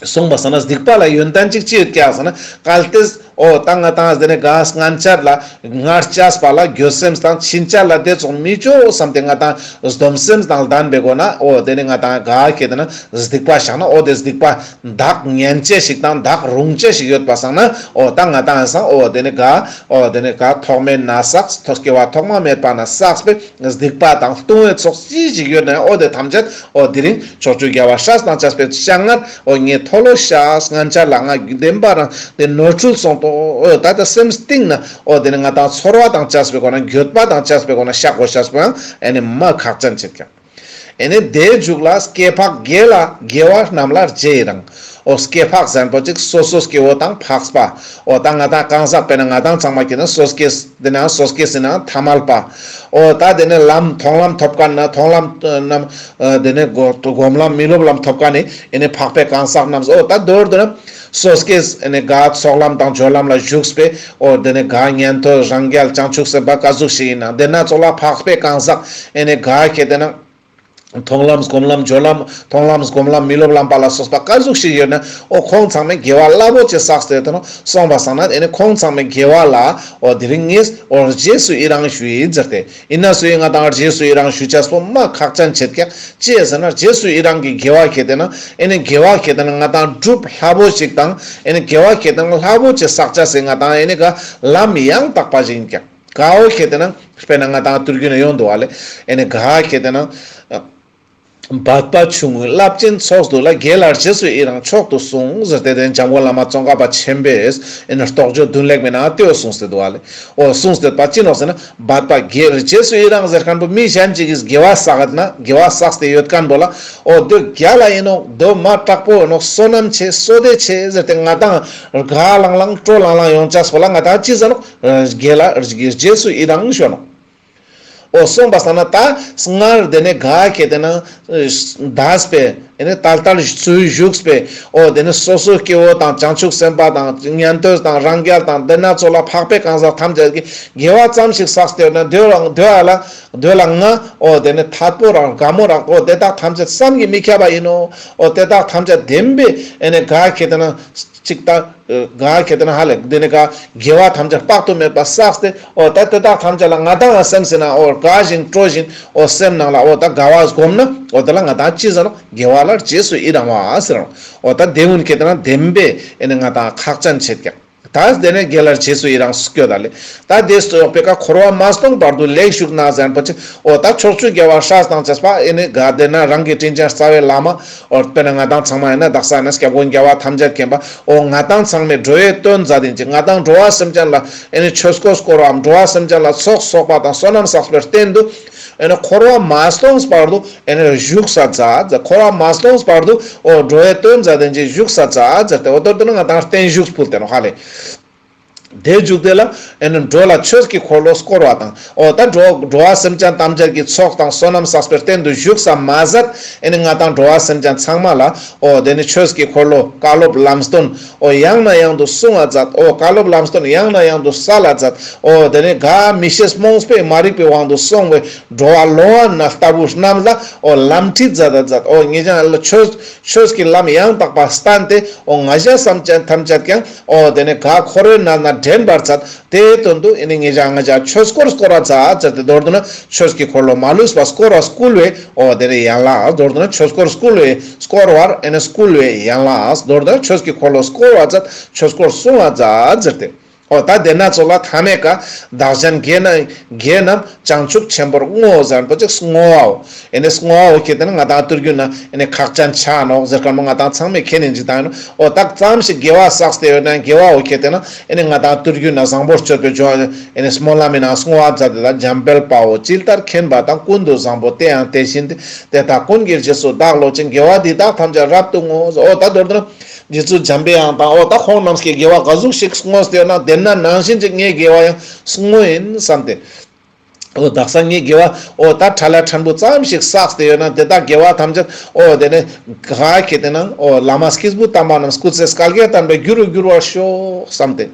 སོང་པ་སང་ན་སྡིག་པ་ལ་ཡོན་ཏན་ཅིག་ཅི་ཡོད་ཀྱག་ཟེར་ན། གལ་ཏེ་འོ་ད་ང་ཏང་དེ་ནི་ག་སྔན་ཆད་ལ་ངར་བཅས་པ་ལ་འགྱོད་སེམས་དང་ཕྱིན་ཆད་ལ་དེ་ཙོགས་མི་ཅོ་བསམ་སྟེ་ང་ཏང་སྡོམ་སེམས་དང་ལྡན་པའི་སྒོ་ན་འོ་དེ་ནི་ང་ཏང་ག་ཁྱེར་ཏེ་ན་སྡིག་པ་བཤགས་ན་འོ་དེ་སྡིག་པ་དག་ཉན་ཅེས་ཤིག་དང་དག་རུང་ཅེས་ཤིག་ཡོད་པ་སང་ན། འོ་ད་ང་ཏང་སང་འོ་དེ་ནི་ག་འོ་དེ་ནི་ག་ཐོག་མེད་ན་བསགས་སྐྱེ་བ་ཐོག་མ་མེད་པ་ན་བསགས་པའི་སྡིག་པ་དང་ལྟུང་བའི་ཚོགས་ཅི་ཞིག་ཡོད་ན་འོ་དེ་ཐམས་ཅད་འོ་དེ་རིང་ཕྱོགས་བཅུའི་རྒྱལ་བ་སྲས་དང་བཅས་པའི་སྤྱན་སྔར་འོ་ངས་མཐོལ་ལོ་བཤགས། སྔན་ཆད་ལ་ང་བདེན་པ་རང་དེ་ནོར་འཁྲུལ་སོང་ཏོ། འོ་ད་ད་སེམས་གཏིང་ན་འོ་དེ་ནི་ང་ཏང་ཚོར་བ་དང་བཅས་པའི་སྒོ་ན་འགྱོད་པ་དང་བཅས་པའི་སྒོ་ན་བཤགས་དགོས་ཤེས་པོ་ཡང་ཨེ་ནི་མ་ཁག་ཅན་ཆེད་ཀྱག། ཨེ་ནི་དེའི་མཇུག་ལ་སྐྱེ་འཕགས་དགེ་ལ་དགེ་བ་རྣམས་ལ་རྗེས་ཡི་རང་། འོ་སྐྱེ་འཕགས་ཟེར་པོ་ཅིག་སོ་སོ་སྐྱེ་བོ་དང་འཕགས་པ། འོ་ད་ང་ཏང་གང་ཟག་དཔེར་ན་ང་ཏང་ཚང་མ་ཁྱེར་ན་སོ་སྐྱེ་དེ་ན་སོ་སྐྱེ་ཟེར་ན་ཐ་མལ་པ། འོ་ད་དེ་ནི་ལམ་མཐོང་ལམ་ཐོབ་མཁན་ན་མཐོང་ལམ་རྣམས་དེ་ནི་སྒོམ་ལམ་མི་སློབ་ལམ་ཐོབ་མཁན་ནི་ཨེ་ནི་འཕགས་པའི་གང་ཟག་རྣམས། འོ་ད་མདོར་བསྡུ་ན་སོ་སྐྱེ་ཨེ་ནི་ག་ཚོགས་ལམ་དང་སྦྱོར་ལམ་ལ་ཞུགས་པའི་འོ་དེ་ནི་ག་ཉན་ཐོས་རང་རྒྱལ་བྱང་ཆུབ་སེམས་དཔའ་ག་ཟུག་ཞིག་ཡིན་ན། དེ་ན་ཚོགས་ལ་འཕགས་པའི་གང་ཟག་ཨེ་ནི་ག་ཁྱེར་ཏེ་ན། མཐོང་ལམ་སྒོམ་ལམ་སྦྱོར་ལམ་མཐོང་ལམ་སྒོམ་ལམ་མི་སློབ་ལམ་པ་ལ་སོགས་པ་ག་ཟུག་ཞིག་ཡོད་ན། འོ་ཁོང་ཚང་མས་དགེ་བ་རླབས་པོ་ཆེ་བསགས་ཏེ་ཡོད་དོ་ནོ། སོང་པ་སང་ན་ཨེ་ནི་ཁོང་ཚང་མས་དགེ་བ་ལ་འོ་དེ་རིང་ངས་འོ་རྗེས་སུ་ཡི་རང་ཞུ་ཡི་ཟེར་ཏེ། ཡིན་ན་སུ་ཡིན་ང་ཏང་རྗེས་སུ་ཡི་རང་ཞུ་ཅེས་པོ་མ་ཁག་ཅན་ཆེད་ཀྱག། ཅི་ཟེར་ན་རྗེས་སུ་ཡི་རང་གི་དགེ་བ་ཁྱེར་ཏེ་ན་ཨེ་ནི་དགེ་བ་ཁྱེར་ཏེ་ན་ང་ཏང་སྒྲུབ་སླ་པོ་ཞིག་དང་ཨེ་ནི་དགེ་བ་ཁྱེར་ཏེ་ན་རླབས་པོ་ཆེ་བསགས་ཅེས་སི་ང་ཏང་ཨེ་ནི་ག་ལམ་ཡང་དག་པ་ཞིག་ཡིན་ཀྱག། ག་འོ་ཁྱེར་ཏེ་ན་དཔེར་ན་ང་ཏང་ཐུར་རྒྱུད་ན་ཡོང་འདུག་བ་ལེ། ཨེ་ནི་ག་ཁྱེར་ཏེ་ན། འབད་པ་ཆུང་ངུས་རླབས་ཆེན་ཚོགས་བསྡུ་ལ། དགེ་ལ་རྗེས་སུ་ཡི་རང་མཆོག་ཏུ་གསུངས་ཟེར་ཏེ་དེ་འཇམ་མགོན་བླ་མ་ཙོང་ཁ་པ་ཆེན་པོས་ཨེ་ནི་རྟོགས་བརྗོད་མདུན་ལེགས་མའི་ནང་ལྟེ་བ་གསུངས་ཏེ་འདུག་བ་ལེ། འོ་གསུངས་ཏེ་པ་ཅི་ནོག་ཟེར་ན་འབད་པ་དགེ་རྗེས་སུ་ཡི་རང་ཟེར་མཁན་པོ་མི་གཞན་ཅིག་གིས་དགེ་བ་བསགས་ན་དགེ་བ་བསགས་ཏེ་ཡོད་མཁན་པོ་ལ་འོ་དེ་རྒྱལ་ལ་ཡིན་ནོག། དེ་མ་དྲག་པོ་ཡིན་ནོག། བསོད་ནམས་ཆེ་བསོད་བདེ་ཆེ་ཟེར་ཏེ་ང་ཏང་དགའ་ལང་ལང་སྤྲོ་ལང་ལང་ཡོང་ཅེས་པོ་ལ་ང་ཏང་ཅི་ཟེར་ནོག། དགེ་ལ་རྗེས་སུ་ཡི་རང་ཞུ་ནོག། འོ་སོང་པ་སང་ན་ད་སྔར་དེ་ནས་ག་ཁྱེར་ཏེ་ན་འདས་པའི་ ཨེ་ནི་ད་ལྟར་ཚུལ་བཞུགས་པའི་འོ་དེ་ནི་སོ་སོའི་སྐྱེ་བོ་དང་བྱང་ཆུབ་སེམས་དཔའ་དང་ཉན་ཐོས་དང་རང་རྒྱལ་དང་དེ་ན་ཚོགས་ལ་འཕགས་པའི་གང་ཟག་ཐམས་ཅད་ཀྱི་དགེ་བ་ཙམ་ཞིག་བསགས་ཏེ་ཡོད་ན་དེ་ལ་དེ་ལ་ང་འོ་དེ་ནི་ཐད་པོ་རང་དགའ་མོ་རང་འོ་དེ་དག་ཐམས་ཅད་བསམ་གྱིས་མི་ཁྱབ་པ་ཡིན་ནོ། འོ་དེ་དག་ཐམས་ཅད་བདེན་པའི་ཨེ་ནི་ག་ཁེ་ཏེ་ན་ཅིག་ད་ག་ཁེ་ཏེ་ན་ཧ་ལེ་དེ་ནི་ག་དགེ་བ་ཐམས་ཅད་དཔག་ཏུ་མེད་པ་བསགས་ཏེ་འོ་ད་དེ་དག་ཐམས་ཅད་ལ་ང་དང་ང་སེམས་ཟིན་ན་འོ་དགའ་ཞིང་སྤྲོ་ཞིང་འོ་སེམས་ནང་ལ་འོ་ད་དགའ་བ་སྒོམ་ན་འོ་དེ་ལ་ང་དང་ཅི་ཟེར་ནོ། དགེ་བ་ལ་རྗེས་སུ་ཡི་རང་བ་ཟེར་རང་། འོ་ད་དེ་ཀུན་ཁེ་ཏེ་ན་བདེན་པའི་ཨེ་ནི་ང་དང་ཁག་ཅན་བྱེད་ཀྱག་ད་དེ་ནས་དགེ་ལ་རྗེས་སུ་ཡི་རང་སྐྱོད་ད་ལེ། ད་དེ་སོགས་པའི་ཀ་འཁོར་བ་མ་སྟོངས་བར་དུ་ལེགས་བཞུགས་ན་ཟེར་པོ་ཅི། འོ་ད་ཕྱོགས་བཅུའི་རྒྱལ་བ་སྲས་དང་བཅས་པ་ཨེ་ནི་ག་དེ་ན་རང་གི་དྲིན་ཅན་རྩ་བའི་བླ་མ། འོ་དཔེར་ན་ང་དང་ཚང་མ་ཡིན་ན་དག་ས་ནས་སྐྱབས་མགོན་རྒྱལ་བ་ཐམས་ཅད་མཁྱེན་པ། འོ་ང་དང་ཚང་མའི་འགྲོ་བའི་དོན་མཛད་དེན་ཅིག་ང་དང་འགྲོ་བ་སེམས་ཅན་ལ་ཨེ་ནི་ཆོས་འཁོར་བསྐོར་བའམ་འགྲོ་བ་སེམས་ཅན་ལ་ཚོགས་གསོག་པ་དང་བསོད་ནམས་བསགས་པའི་རྟེན་དུ། ཨེ་ནི་འཁོར་བ་མ་སྟོངས་བར་དུ་ཨེ་ནི་བཞུགས་ས་མཛད། འཁོར་བ་མ་སྟོངས་བར་དུ་འོ་འགྲོ་བའི་དོན་མཛད་དེན་ཅིག་བཞུགས་ས་མཛད་ཟེར་ཏེ་འོ་དོར་དུ་ན་ང་དང་རྟེན་བཞུགས་ཕུལ་ཏེ་ནོ་ཧ་ལེ། དེ་བཞུགས་དེ་ལ་ཨེ་ནི་འགྲོ་ལ་ཆོས་ཀྱི་འཁོར་ལོ་བསྐོར་བ་དང་། འོ་ད་འགྲོ་འགྲོ་བ་སེམས་ཅན་ཐམས་ཅད་ཀྱི་ཚོགས་དང་བསོད་ནམས་བསགས་པའི་རྟེན་དུ་བཞུགས་ས་མ་ཟད་ཨེ་ནི་ང་དང་འགྲོ་བ་སེམས་ཅན་ཚང་མ་ལ་འོ་དེ་ནི་ཆོས་ཀྱི་འཁོར་ལོ་བཀའ་སློབ་ལམ་སྟོན་འོ་ཡང་ན་ཡང་དུ་གསུང་བ་མཛད། འོ་བཀའ་སློབ་ལམ་སྟོན་ཡང་ན་ཡང་དུ་སལ་ལ་མཛད། འོ་དེ་ནི་ག་མི་ཤེས་རྨོངས་པའི་མ་རིག་པའི་དབང་དུ་སོང་བའི་འགྲོ་བ་ལོང་བ་ན་ལྟ་བུ་རྣམས་ལ་འོ་ལམ་ཁྲིད་མཛད་ད་མཛད། འོ་ངེད་ཅག་ལ་ཆོས་ཆོས་ཀྱི་ལམ་ཡང་དག་པ་བསྟན་ཏེ་འོ་ང་ཞ་སེམས་ཅན་ཐམས་ཅད་ཀྱང་འོ་དེ་ནི་ག་འཁོར་བའི་ནང་ན་འདྲེན་པར་མཛད། དེའི་དོན་དུ་ཨེ་ནི་ངེད་ཅག་ང་ཅག་ཆོས་འཁོར་བསྐོར་བ་མཛད་ཟེར་ཏེ་མདོར་བསྡུ་ན་ཆོས་ཀྱི་འཁོར་ལོ་མ་ལུས་པ་བསྐོར་བ་བསྐུལ་བའི་འོ་དེ་ནི་ཡན་ལག་མདོར་བསྡུ་ན་ཆོས་འཁོར་བསྐུལ་བའི་བསྐོར་བར་ཨེ་ནི་བསྐུལ་བའི་ཡན་ལག་མདོར་བསྡུ་ན་ཆོས་ཀྱི་འཁོར་ལོ་བསྐོར་བ་མཛད། ཆོས་འཁོར་གསུང་བ་མཛད་ཟེར་ཏེ། འོ་ད་དེ་ན་ཚོགས་ལ་ཐ་མའི་ཀ་བདག་གཞན་དགེ་ན་དགེ་རྣམས་བྱང་ཆུབ་ཆེན་པོར་བསྔོ་ཟེར་པོ་ཅིག་བསྔོ་བའོ། ཨེ་ནི་བསྔོ་བའོ་ཁེ་ཏེ་ན་ང་དང་ཏུར་གུ་ན་ཨེ་ནི་ཁག་ཅན་ཆ་ནོག་ཟེར་ཁན་མོ་ང་དང་ཚང་མས་མཁྱེན་ནི་ཅིག་དང་ཡིན་ནོ། འོ་ད་ཙམ་ཞིག་དགེ་བ་བསགས་ཏེ་ཡོད་ན་དགེ་བའོ་ཁེ་ཏེ་ན་ཨེ་ནི་ང་དང་ཏུར་གུ་ན་བཟང་པོར་སྤྱོད་པའི་ཇོ་ཨེ་ནི་སྨོན་ལམ་མི་ནང་བསྔོ་བ་མཛད་དེ་ད་འཇམ་དཔལ་དཔའ་བོས་ཇི་ལྟར་མཁྱེན་པ་དང་། ཀུན་ཏུ་བཟང་པོ་དེ་ཡང་དེ་བཞིན་ཏེ། དེ་དག་ཀུན་གྱི་རྗེས་སུ་བདག་སློབ་ཅིང་། དགེ་བ་འདི་དག་ཐམས་ཅད་རབ་ཏུ་བསྔོ། འོ་ད་མདོར་བསྡུ་ན་རྗེ་བཙུན་འཇམ་པའི་དབྱངས་དང་འོ་ད་ཁོང་རྣམས་ཀྱི་དགེ་བ་ག་ཟུག་ཞིག་བསྔོས་ཏེ་ཡོད་ན་དེ་ན་ནང་བཞིན་ཅིག་ངའི་དགེ་བ་ཡང་བསྔོ་ཡིན་བསམ་སྟེ། འོ་དག་ས་ངའི་དགེ་བ་འོ་ད་ཁྲ་ལ་ཕྲན་བུ་ཙམ་ཞིག་བསགས་ཏེ་ཡོད་ན་དེ་དག་དགེ་བ་ཐམས་ཅད་འོ་དེ་ནི་ག་ཁེ་ཏེ་ན་འོ་བླ་མ་སྐྱེས་བུ་དམ་པ་རྣམས་སྐུ་ཚེ་བསྐལ་བརྒྱར་བརྟན་པའི་རྒྱུ་རུ་འགྱུར་བར་ཤོག་བསམ་སྟེ།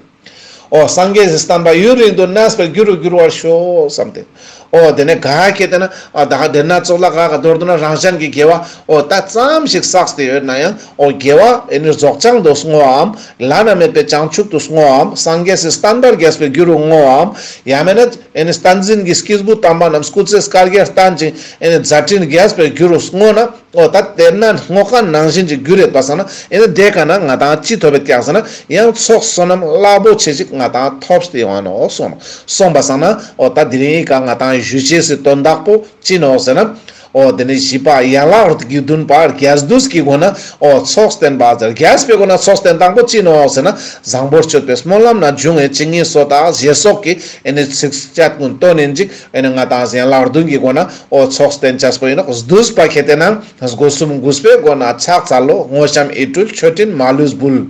འོ་སངས་རྒྱས་སི་བསྟན་པ་ཡུན་རིང་དུ་གནས་པའི་རྒྱུ་རུ་འགྱུར་བར་ཤོག་བསམ་སྟེ། འོ་དེ་ནས་ག་ཁེ་ཏེ་ན་ཨ་ད་དེ་ན་ཚོགས་ལ་ག་ག་མདོར་བསྡུ་ན་རང་གཞན་གྱི་དགེ་བ་འོ་ད་ཙམ་ཞིག་བསགས་ཏེ་ཡོད་ན་ཡང་འོ་དགེ་བ་ཨེ་ནི་རྫོགས་བྱང་དུ་བསྔོའམ། བླ་ན་མེད་པའི་བྱང་ཆུབ་ཏུ་བསྔོའམ། སངས་རྒྱས་སི་བསྟན་པ་རྒྱས་པའི་རྒྱུ་རུ་བསྔོའམ། ཡང་མེད་ན་ཨེ་ནི་བསྟན་འཛིན་གྱི་སྐྱེས་བུ་དམ་པ་རྣམས་སྐུ་ཚེ་བསྐལ་བརྒྱར་བརྟན་ཅིང་ཨེ་ནི་མཛད་འཕྲིན་རྒྱས་པའི་རྒྱུ་རུ་བསྔོ་ན། འོ་ད་དེ་ན་བསྔོ་ཁན་ནང་བཞིན་གྱི་རྒྱུ་རེད་པ་སང་ན་ཨེ་ནི་དེ་ཀ་ན་ང་དང་ཅི་ཐོབ་པའི་ཀྱག་ཟེར་ན་ཡང་ཚོགས་བསོད་ནམས་རླབས་པོ་ཆེ་ཞིག་ང་དང་ཐོབ་སྟེ་ཡོང་ནོག་གསུངས་ནོག། སོང་པ་སང་ན་འོ་ད་དེ་རིང་ཀ་ང་དང་ཞུ་ཅེས་སི་དོན་དག་པོ་ཅི་ནོག་ཟེར་ན། འོ་དེ་ནི་བཞི་པ་ཡན་ལག་བདུན་པ་རྒྱས་བསྡུས་ཀྱི་སྒོ་ན་འོ་ཚོགས་བསྟན་པ་ཟེར། རྒྱས་པའི་སྒོ་ན་ཚོགས་བསྟན་དང་པོ་ཅི་ནོག་ཟེར་ན་བཟང་པོར་སྤྱོད་པའི་སྨོན་ལམ་ན་འབྱུང་བའི་ཇི་སྙེད་སུ་དག་ཞེས་སོགས་ཀྱི་ཨེ་ནི་ཚིགས་བཅད་ཀུན་བཏོན་ནིན་ཅིག་ཨེ་ནི་ང་དང་ཡན་ལག་བདུན་གྱི་སྒོ་ན། འོ་ཚོགས་བསྟན་ཅེས་པོ་ཡིན་ནོག། བསྡུས་པ་ཁེ་ཏེ་ན་སྒོ་གསུམ་གུས་པའི་སྒོ་ན་ཕྱག་འཚལ་ལོ། དངོས་བཤམས་ཡིད་སྤྲུལ་མཆོད་སྤྲིན་མ་ལུས་འབུལ།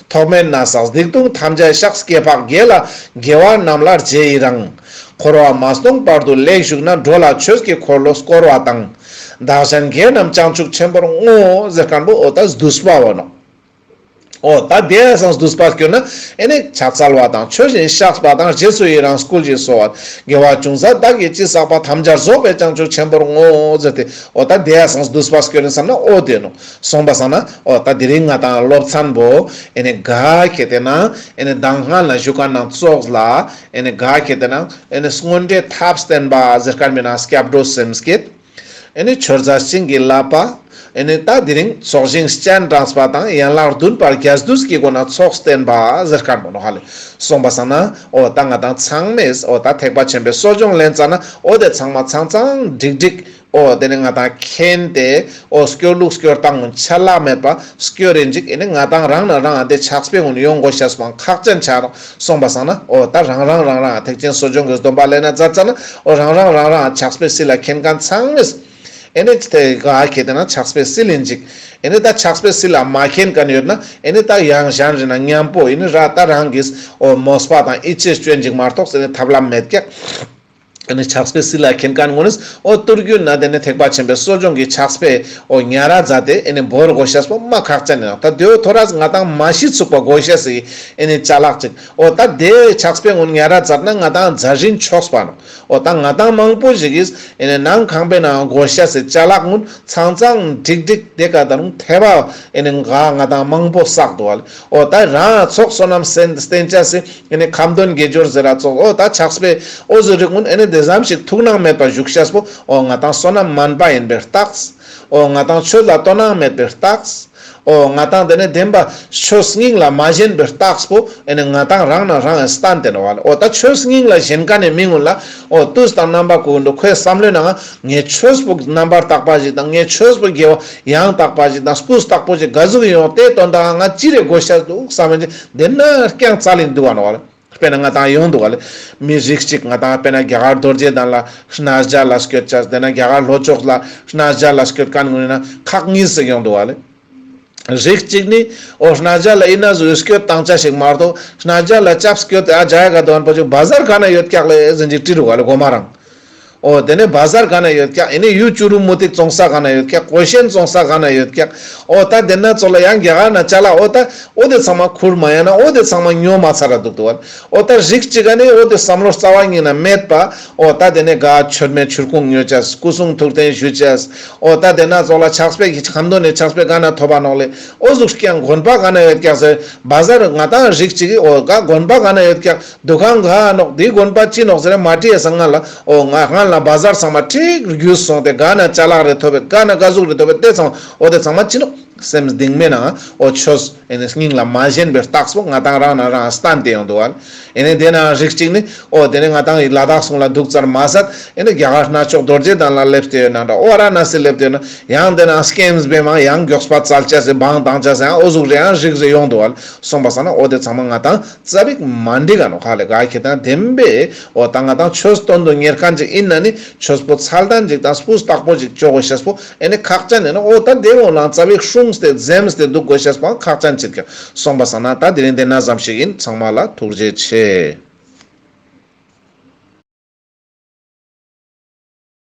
ཐོག་མེད་ན་བསགས་སྡིག་ལྟུང་ཐམས་ཅད་བཤགས། སྐྱེ་འཕགས་དགེ་ལ་དགེ་བ་རྣམས་ལ་རྗེས་ཡི་རང་། འཁོར་བ་མ་སྟོངས་བར་དུ་ལེགས་བཞུགས་ན། འགྲོ་ལ་ཆོས་ཀྱི་འཁོར་ལོ་བསྐོར་བ་དང་། བདག་གཞན་དགེ་རྣམས་བྱང་ཆུབ་ཆེན་པོར་བསྔོ། ཟེར་ཁན་པོ་འོ་ད་བསྡུས་པ་བོ་ནོག། འོ་ད་དེ་ཡང་སང་བསྡུས་པ་སྐྱོར་ན་ཨེ་ནི་ཕྱག་འཚལ་བ་དང་མཆོད་ཅིང་བཤགས་པ་དང་རྗེས་སུ་ཡི་རང་བསྐུལ་ཞིང་གསོལ་བ། དགེ་བ་ཅུང་ཟད་བདག་གིས་ཅི་བསགས་པ། ཐམས་ཅད་རྫོགས་པའི་བྱང་ཆུབ་ཆེན་པོར་བསྔོ། ཟེར་ཏེ་འོ་ད་དེ་ཡང་སང་བསྡུས་པ་སྐྱོར་ན་བསམ་ན་འོ་དེ་ནོག། སོང་པ་སང་ན་འོ་ད་དེ་རིང་ང་དང་སློབ་ཚན་པོ་ཨེ་ནི་ག་ཁེ་ཏེ་ན་ཨེ་ནི་མདང་སྔ་ལ་ཞུ་ཁན་ནང་ཚོགས་ལ་ཨེ་ནི་ག་ཁེ་ཏེ་ན་ཨེ་ནི་སྔོན་འགྲོའི་ཐབས་བསྟན་པ་ཟེར་ཁན་མི་ནང་སྐྱབས་འགྲོ་སེམས་བསྐྱེད། ཨེ་ནི་མཆོད་རྫས་བྱིན་གྱིས་བརླབས་པ། ཨེ་ནི་ད་དེ་རིང་ཚོགས་ཞིང་སྤྱན་དྲངས་པ་དང་ཡན་ལག་བདུན་པ་རྒྱས་བསྡུས་ཀྱི་སྒོ་ན་ཚོགས་བསྟན་པ་ཟེར་ཁན་པོ་ནོག་ཧ་ལེ། སོང་པ་སང་ན་འོ་ད་ང་དང་ཚང་མས་འོ་ད་ཐེག་པ་ཆེན་པོའི་གསོ་སྦྱོང་ལེན་ཙ་ན་འོ་དེ་ཚང་མ་ཚང་ཚང་འགྲིག་འགྲིག་འོ་དེ་ནི་ང་དང་མཁྱེན་ཏེ་འོ་སྐྱོར་ལུགས་སྐྱོར་སྟངས་ཆ་ལ་མེད་པ་སྐྱོར་རིན་ཅིག་ཨེ་ནི་ང་དང་རང་ན་རང་ཨ་དེ་ཕྱག་དཔེ་ཀུན་ཡོང་དགོས་ཤེས་པོ་ཁག་ཅན་ཆ་ནོག། སོང་པ་སང་ན་འོ་ད་རང་རང་རང་རང་ཐེག་ཆེན་གསོ་སྦྱོང་གི་སྡོམ་པ་ལེན་ན་མཛད་ཙ་ན་འོ་རང་རང་རང་རང་ཕྱག་དཔེ་སིལ་ལ་མཁྱེན་ཁན་ཚང་མས་ཨེ་ནི་དེ་ག་ཁེ་ཏེ་ན་ཕྱག་དཔེ་སིལ་ཡིན་ཅིག། ཨེ་ནི་ད་ཕྱག་དཔེ་སིལ་ལ་མ་མཁྱེན་ཁན་ཡོད་ན་ཨེ་ནི་ད་ཡང་གཞན་རེ་ན་མཉམ་པོ་ཨེ་ནི་ར་ད་རང་གིས་འོ་མོས་པ་དང་ཡིད་ཆེས་བཅོ་ཡིན་ཅིག་མ་གཏོགས་ཨེ་ནི་ཐབས་ལམ་མེད་ཀྱག། ཨེ་ནི་ཕྱག་དཔེ་སི་ལ་མཁྱེན་མཁན་ངོ་ནི་འོ་ཏུར་རྒྱུད་ན་དེ་ནི་ཐེག་པ་ཆེན་པོའི་གསོ་སྦྱོང་གི་ཕྱག་དཔེ་འོ་ཉ་ར་མཛད་དེ་ཨེ་ནི་བོར་དགོས་ཤེས་པོ་མ་ཁག་ཅན་ཡིན་ནོག། ད་དེའོ་ཐོ་རས་ང་ཏང་མ་ཤི་ཚུག་པ་དགོས་ཤེས་སི་ཨེ་ནི་ཅ་ལག་ཅིག། འོ་ད་དེ་ཕྱག་དཔེ་ངོ་ཉ་ར་མཛད་ན་ང་ཏང་མཛད་རིན་ཆོག་པ་ནོག། འོ་ད་ང་ཏང་མང་པོ་ཞིག་གིས་ཨེ་ནི་ནང་ཁང་པའི་ནང་དགོས་ཤེས་སི་ཅ་ལག་ངོ་ཚང་ཚང་འགྲིག་འགྲིག་དེ་ཀ་ད་རུང་ཐེ་བ་ཨེ་ནི་ག་ང་ཏང་མང་པོ་བསགས་འདུག་བ་ལེ། འོ་ད་རང་ཚོགས་བསོད་ནམས་བསྟེན་བསྟེན་ཅེས་སི་ཨེ་ནི་ཁ་འདོན་དགེ་སྦྱོར་ཟེར་ར་ཚོགས། འོ་ད་ཕྱག་དཔེ་འོ་ཟུག་རིགས་ཀུན་ཨེ་ནི་དེ་ཙམ་ཞིག་ཐུགས་སྣང་མེད་པ་བཞུགས་ཤེས་པོ་འོ་ང་ཏང་བསོད་ནམས་དམན་པ་ཡིན་པའི་རྟགས། འོ་ང་ཏང་ཆོས་ལ་དོ་སྣང་མེད་པའི་རྟགས། འོ་ང་ཏང་དེ་ནི་བདེན་པ་ཆོས་སྙིང་ལ་མ་ཞེན་པའི་རྟགས་པོ་ཨེ་ནི་ང་ཏང་རང་ན་རང་ཨེ་སྟན་ཏེ་ནོག་བ་ལེ། འོ་ད་ཆོས་སྙིང་ལ་ཞེན་མཁན་ནི་མི་ངུན་ལ་འོ་དུས་དང་རྣམ་པ་ཀུན་ཏུ་ཁོའི་བསམ་བློའི་ནང་ང་ངས་ཆོས་པོ་རྣམ་པར་དག་པ་ཞིག་དང་ངས་ཆོས་པོ་དགེ་བ་ཡང་དག་པ་ཞིག་དང་སྤུས་དག་པོ་ཞིག་ག་ཟུག་ཡོང་དེ་དོན་དག་ང་ཅི་རེ་དགོས་ཤེས་འདུག་བསམ་མཁན་ཅིག་དེ་ན་རྐྱང་ཙ་ལིན་འདུག་བ་ནོག་བ་ལེ། དཔེར་ན་ང་ཏང་ཡོང་འདུག་བ་ལེ། མི་རིགས་གཅིག་ང་ཏང་དཔེར་ན་རྒྱ་གར་རྡོ་རྗེ་གདན་ལ་གནས་མཇལ་ལ་སྐྱོད་ཅེས་དེ་ན་རྒྱ་གར་ལྷོ་ཕྱོགས་ལ་གནས་མཇལ་ལ་སྐྱོད་མཁན་ངོ་ན་ཁག་གཉིས་ཤིག་ཡོང་འདུག་བ་ལེ། རིགས་གཅིག་ནི་འོ་གནས་མཇལ་ལ་ཨི་ན་ཟུག་སྐྱོད་བཏང་ཅེས་ཤིག་མ་གཏོགས་གནས་མཇལ་ལ་ཆབ་སྐྱོད་དེ་ཨ་ཇ་ཡ་ག་དོན་པོ་ཅིག་བ་ཟར་ག་ན་ཡོད་ཀྱག་ལེ་ཟེར་ཅིག་དྲི་རུག་བ་ལེ་གོ་མ་རང་། འོ་དེ་ནས་བ་ཟར་ག་ན་ཡོད་ཀྱག། ཨེ་ནི་ཡུ་བྱུ་རུ་མུ་ཏིག་བཙོང་ས་ག་ན་ཡོད་ཀྱག། གོས་ཆེན་བཙོང་ས་ག་ན་ཡོད་ཀྱག། འོ་ད་དེ་ན་ཚོ་ལ་ཡང་རྒྱ་གར་ན་ཅ་ལག་འོ་ད་འོ་དེ་ཚང་མ་ཁུར་མ་ཡ་ན་འོ་དེ་ཚང་མ་ཉོ་མ་ཚར་ར་འདུག་འདུག་བ། འོ་ད་རིགས་གཅིག་ག་ནི་འོ་དེ་བསམ་བློ་རྩ་བ་ཉིད་ན་མེད་པ། འོ་ད་དེ་ནས་ག་མཆོད་མེ་ཆུར་ཁུང་ཉོ་ཅེས། སྐུ་གསུང་ཐུགས་རྟེན་ཞུ་ཅེས། འོ་ད་དེ་ན་ཚོ་ལ་ཕྱག་དཔེ་གི་ཁ་འདོན་ནས་ཕྱག་དཔེ་ག་ན་ཐོབ་པ་ནོག་ལེ། འོ་ཟུག་ཀྱང་དགོན་པ་ག་ན་ཡོད་ཀྱག་ཟེར་བ་ཟར་ང་ཏང་རིགས་གཅིག་གི་འོ་ག་དགོན་པ་ག་ན་ཡོད་ཀྱག། འདུ་ཁང་ག་ནོག། དེའི་དགོན་པ་ཅི་ནོག་ཟེར་མ་དྲིས་ས་ང་ལ་འོ་ང་ང་ལ་བ་ཟར་ཚང་མ་ཁྲིག་རྒྱུས་སོང་སྟེ་ག་ན་ཅ་ལག་རེ་ཐོབ་པས་ག་ན་ག་ཟུག་རེ་ཐོབ་པས་དེ་ཚང་མ་འོ་དེ་ཚང་མ་ཅི་ནོག། སེམས་གཏིང་མའི་ནང་འོ་ཆོས་ཨེ་ནི་སྙིང་ལ་མ་ཞེན་པའི་རྟགས་པོ་ང་ཏང་རང་ན་རང་སྟན་ཏེ་ཡོང་འདུག་བ། ཨེ་ནི་དེ་ན་རིགས་གཅིག་ནི་འོ་དེ་ནི་ང་ཏང་ལ་དྭགས་སོང་ལ་འདུག་ཚར་མ་ཟད་ཨེ་ནི་རྒྱ་གར་གནས་མཆོག་རྡོ་རྗེ་གདན་ལ་སླེབས་ཏེ་ཡོད་ན་འདྲ་ཝ་ར་ན་སི་སླེབས་ཏེ་ཡོད་ན་ཡང་དེ་ན་སྐེམས་པའི་མ་ཡང་མགྱོགས་པ་བཙལ་ཅེས་སི་བང་བཏང་ཅེས་སི་ཡང་འོ་ཟུག་རེ་ཡང་རིགས་རེ་ཡོང་འདུག་བ། སོང་པ་སང་ན་འོ་དེ་ཚང་མ་ང་ཏང་ཙ་པིག་མ་འགྲིག་ག་ནོག་ཧ་ལེ། ག་ཁེ་ཏང་བདེན་པས་འོ་ད་ང་ཏང་ཆོས་དོན་དུ་གཉེར་མཁན་ཅིག་ཨིན་ན་ནི་ཆོས་པོ་ཚད་ལྡན་ཅིག་དང་སྤུས་དག་པོ་ཅིག་ཅོ་དགོས་ཤེས་པོ་ཨེ་ནི་ཁག་ཅན་ཨིན་ནོག། འོ་ད་དེ་འོ་ལང་ཙ་པིག་སྲུངས་ཏེ་འཛེམས་ཏེ་འདུག་དགོས་ཤེས་པོ་ཁག་ཅན་ཅིག་ཀྱང་སོང་པ་སང་ན་ད་དེ་རིང་དེ་ན་ཙམ་ཞིག་ཨིན། ཚང་མ་ལ་ཐུགས་རྗེ་ཆེ།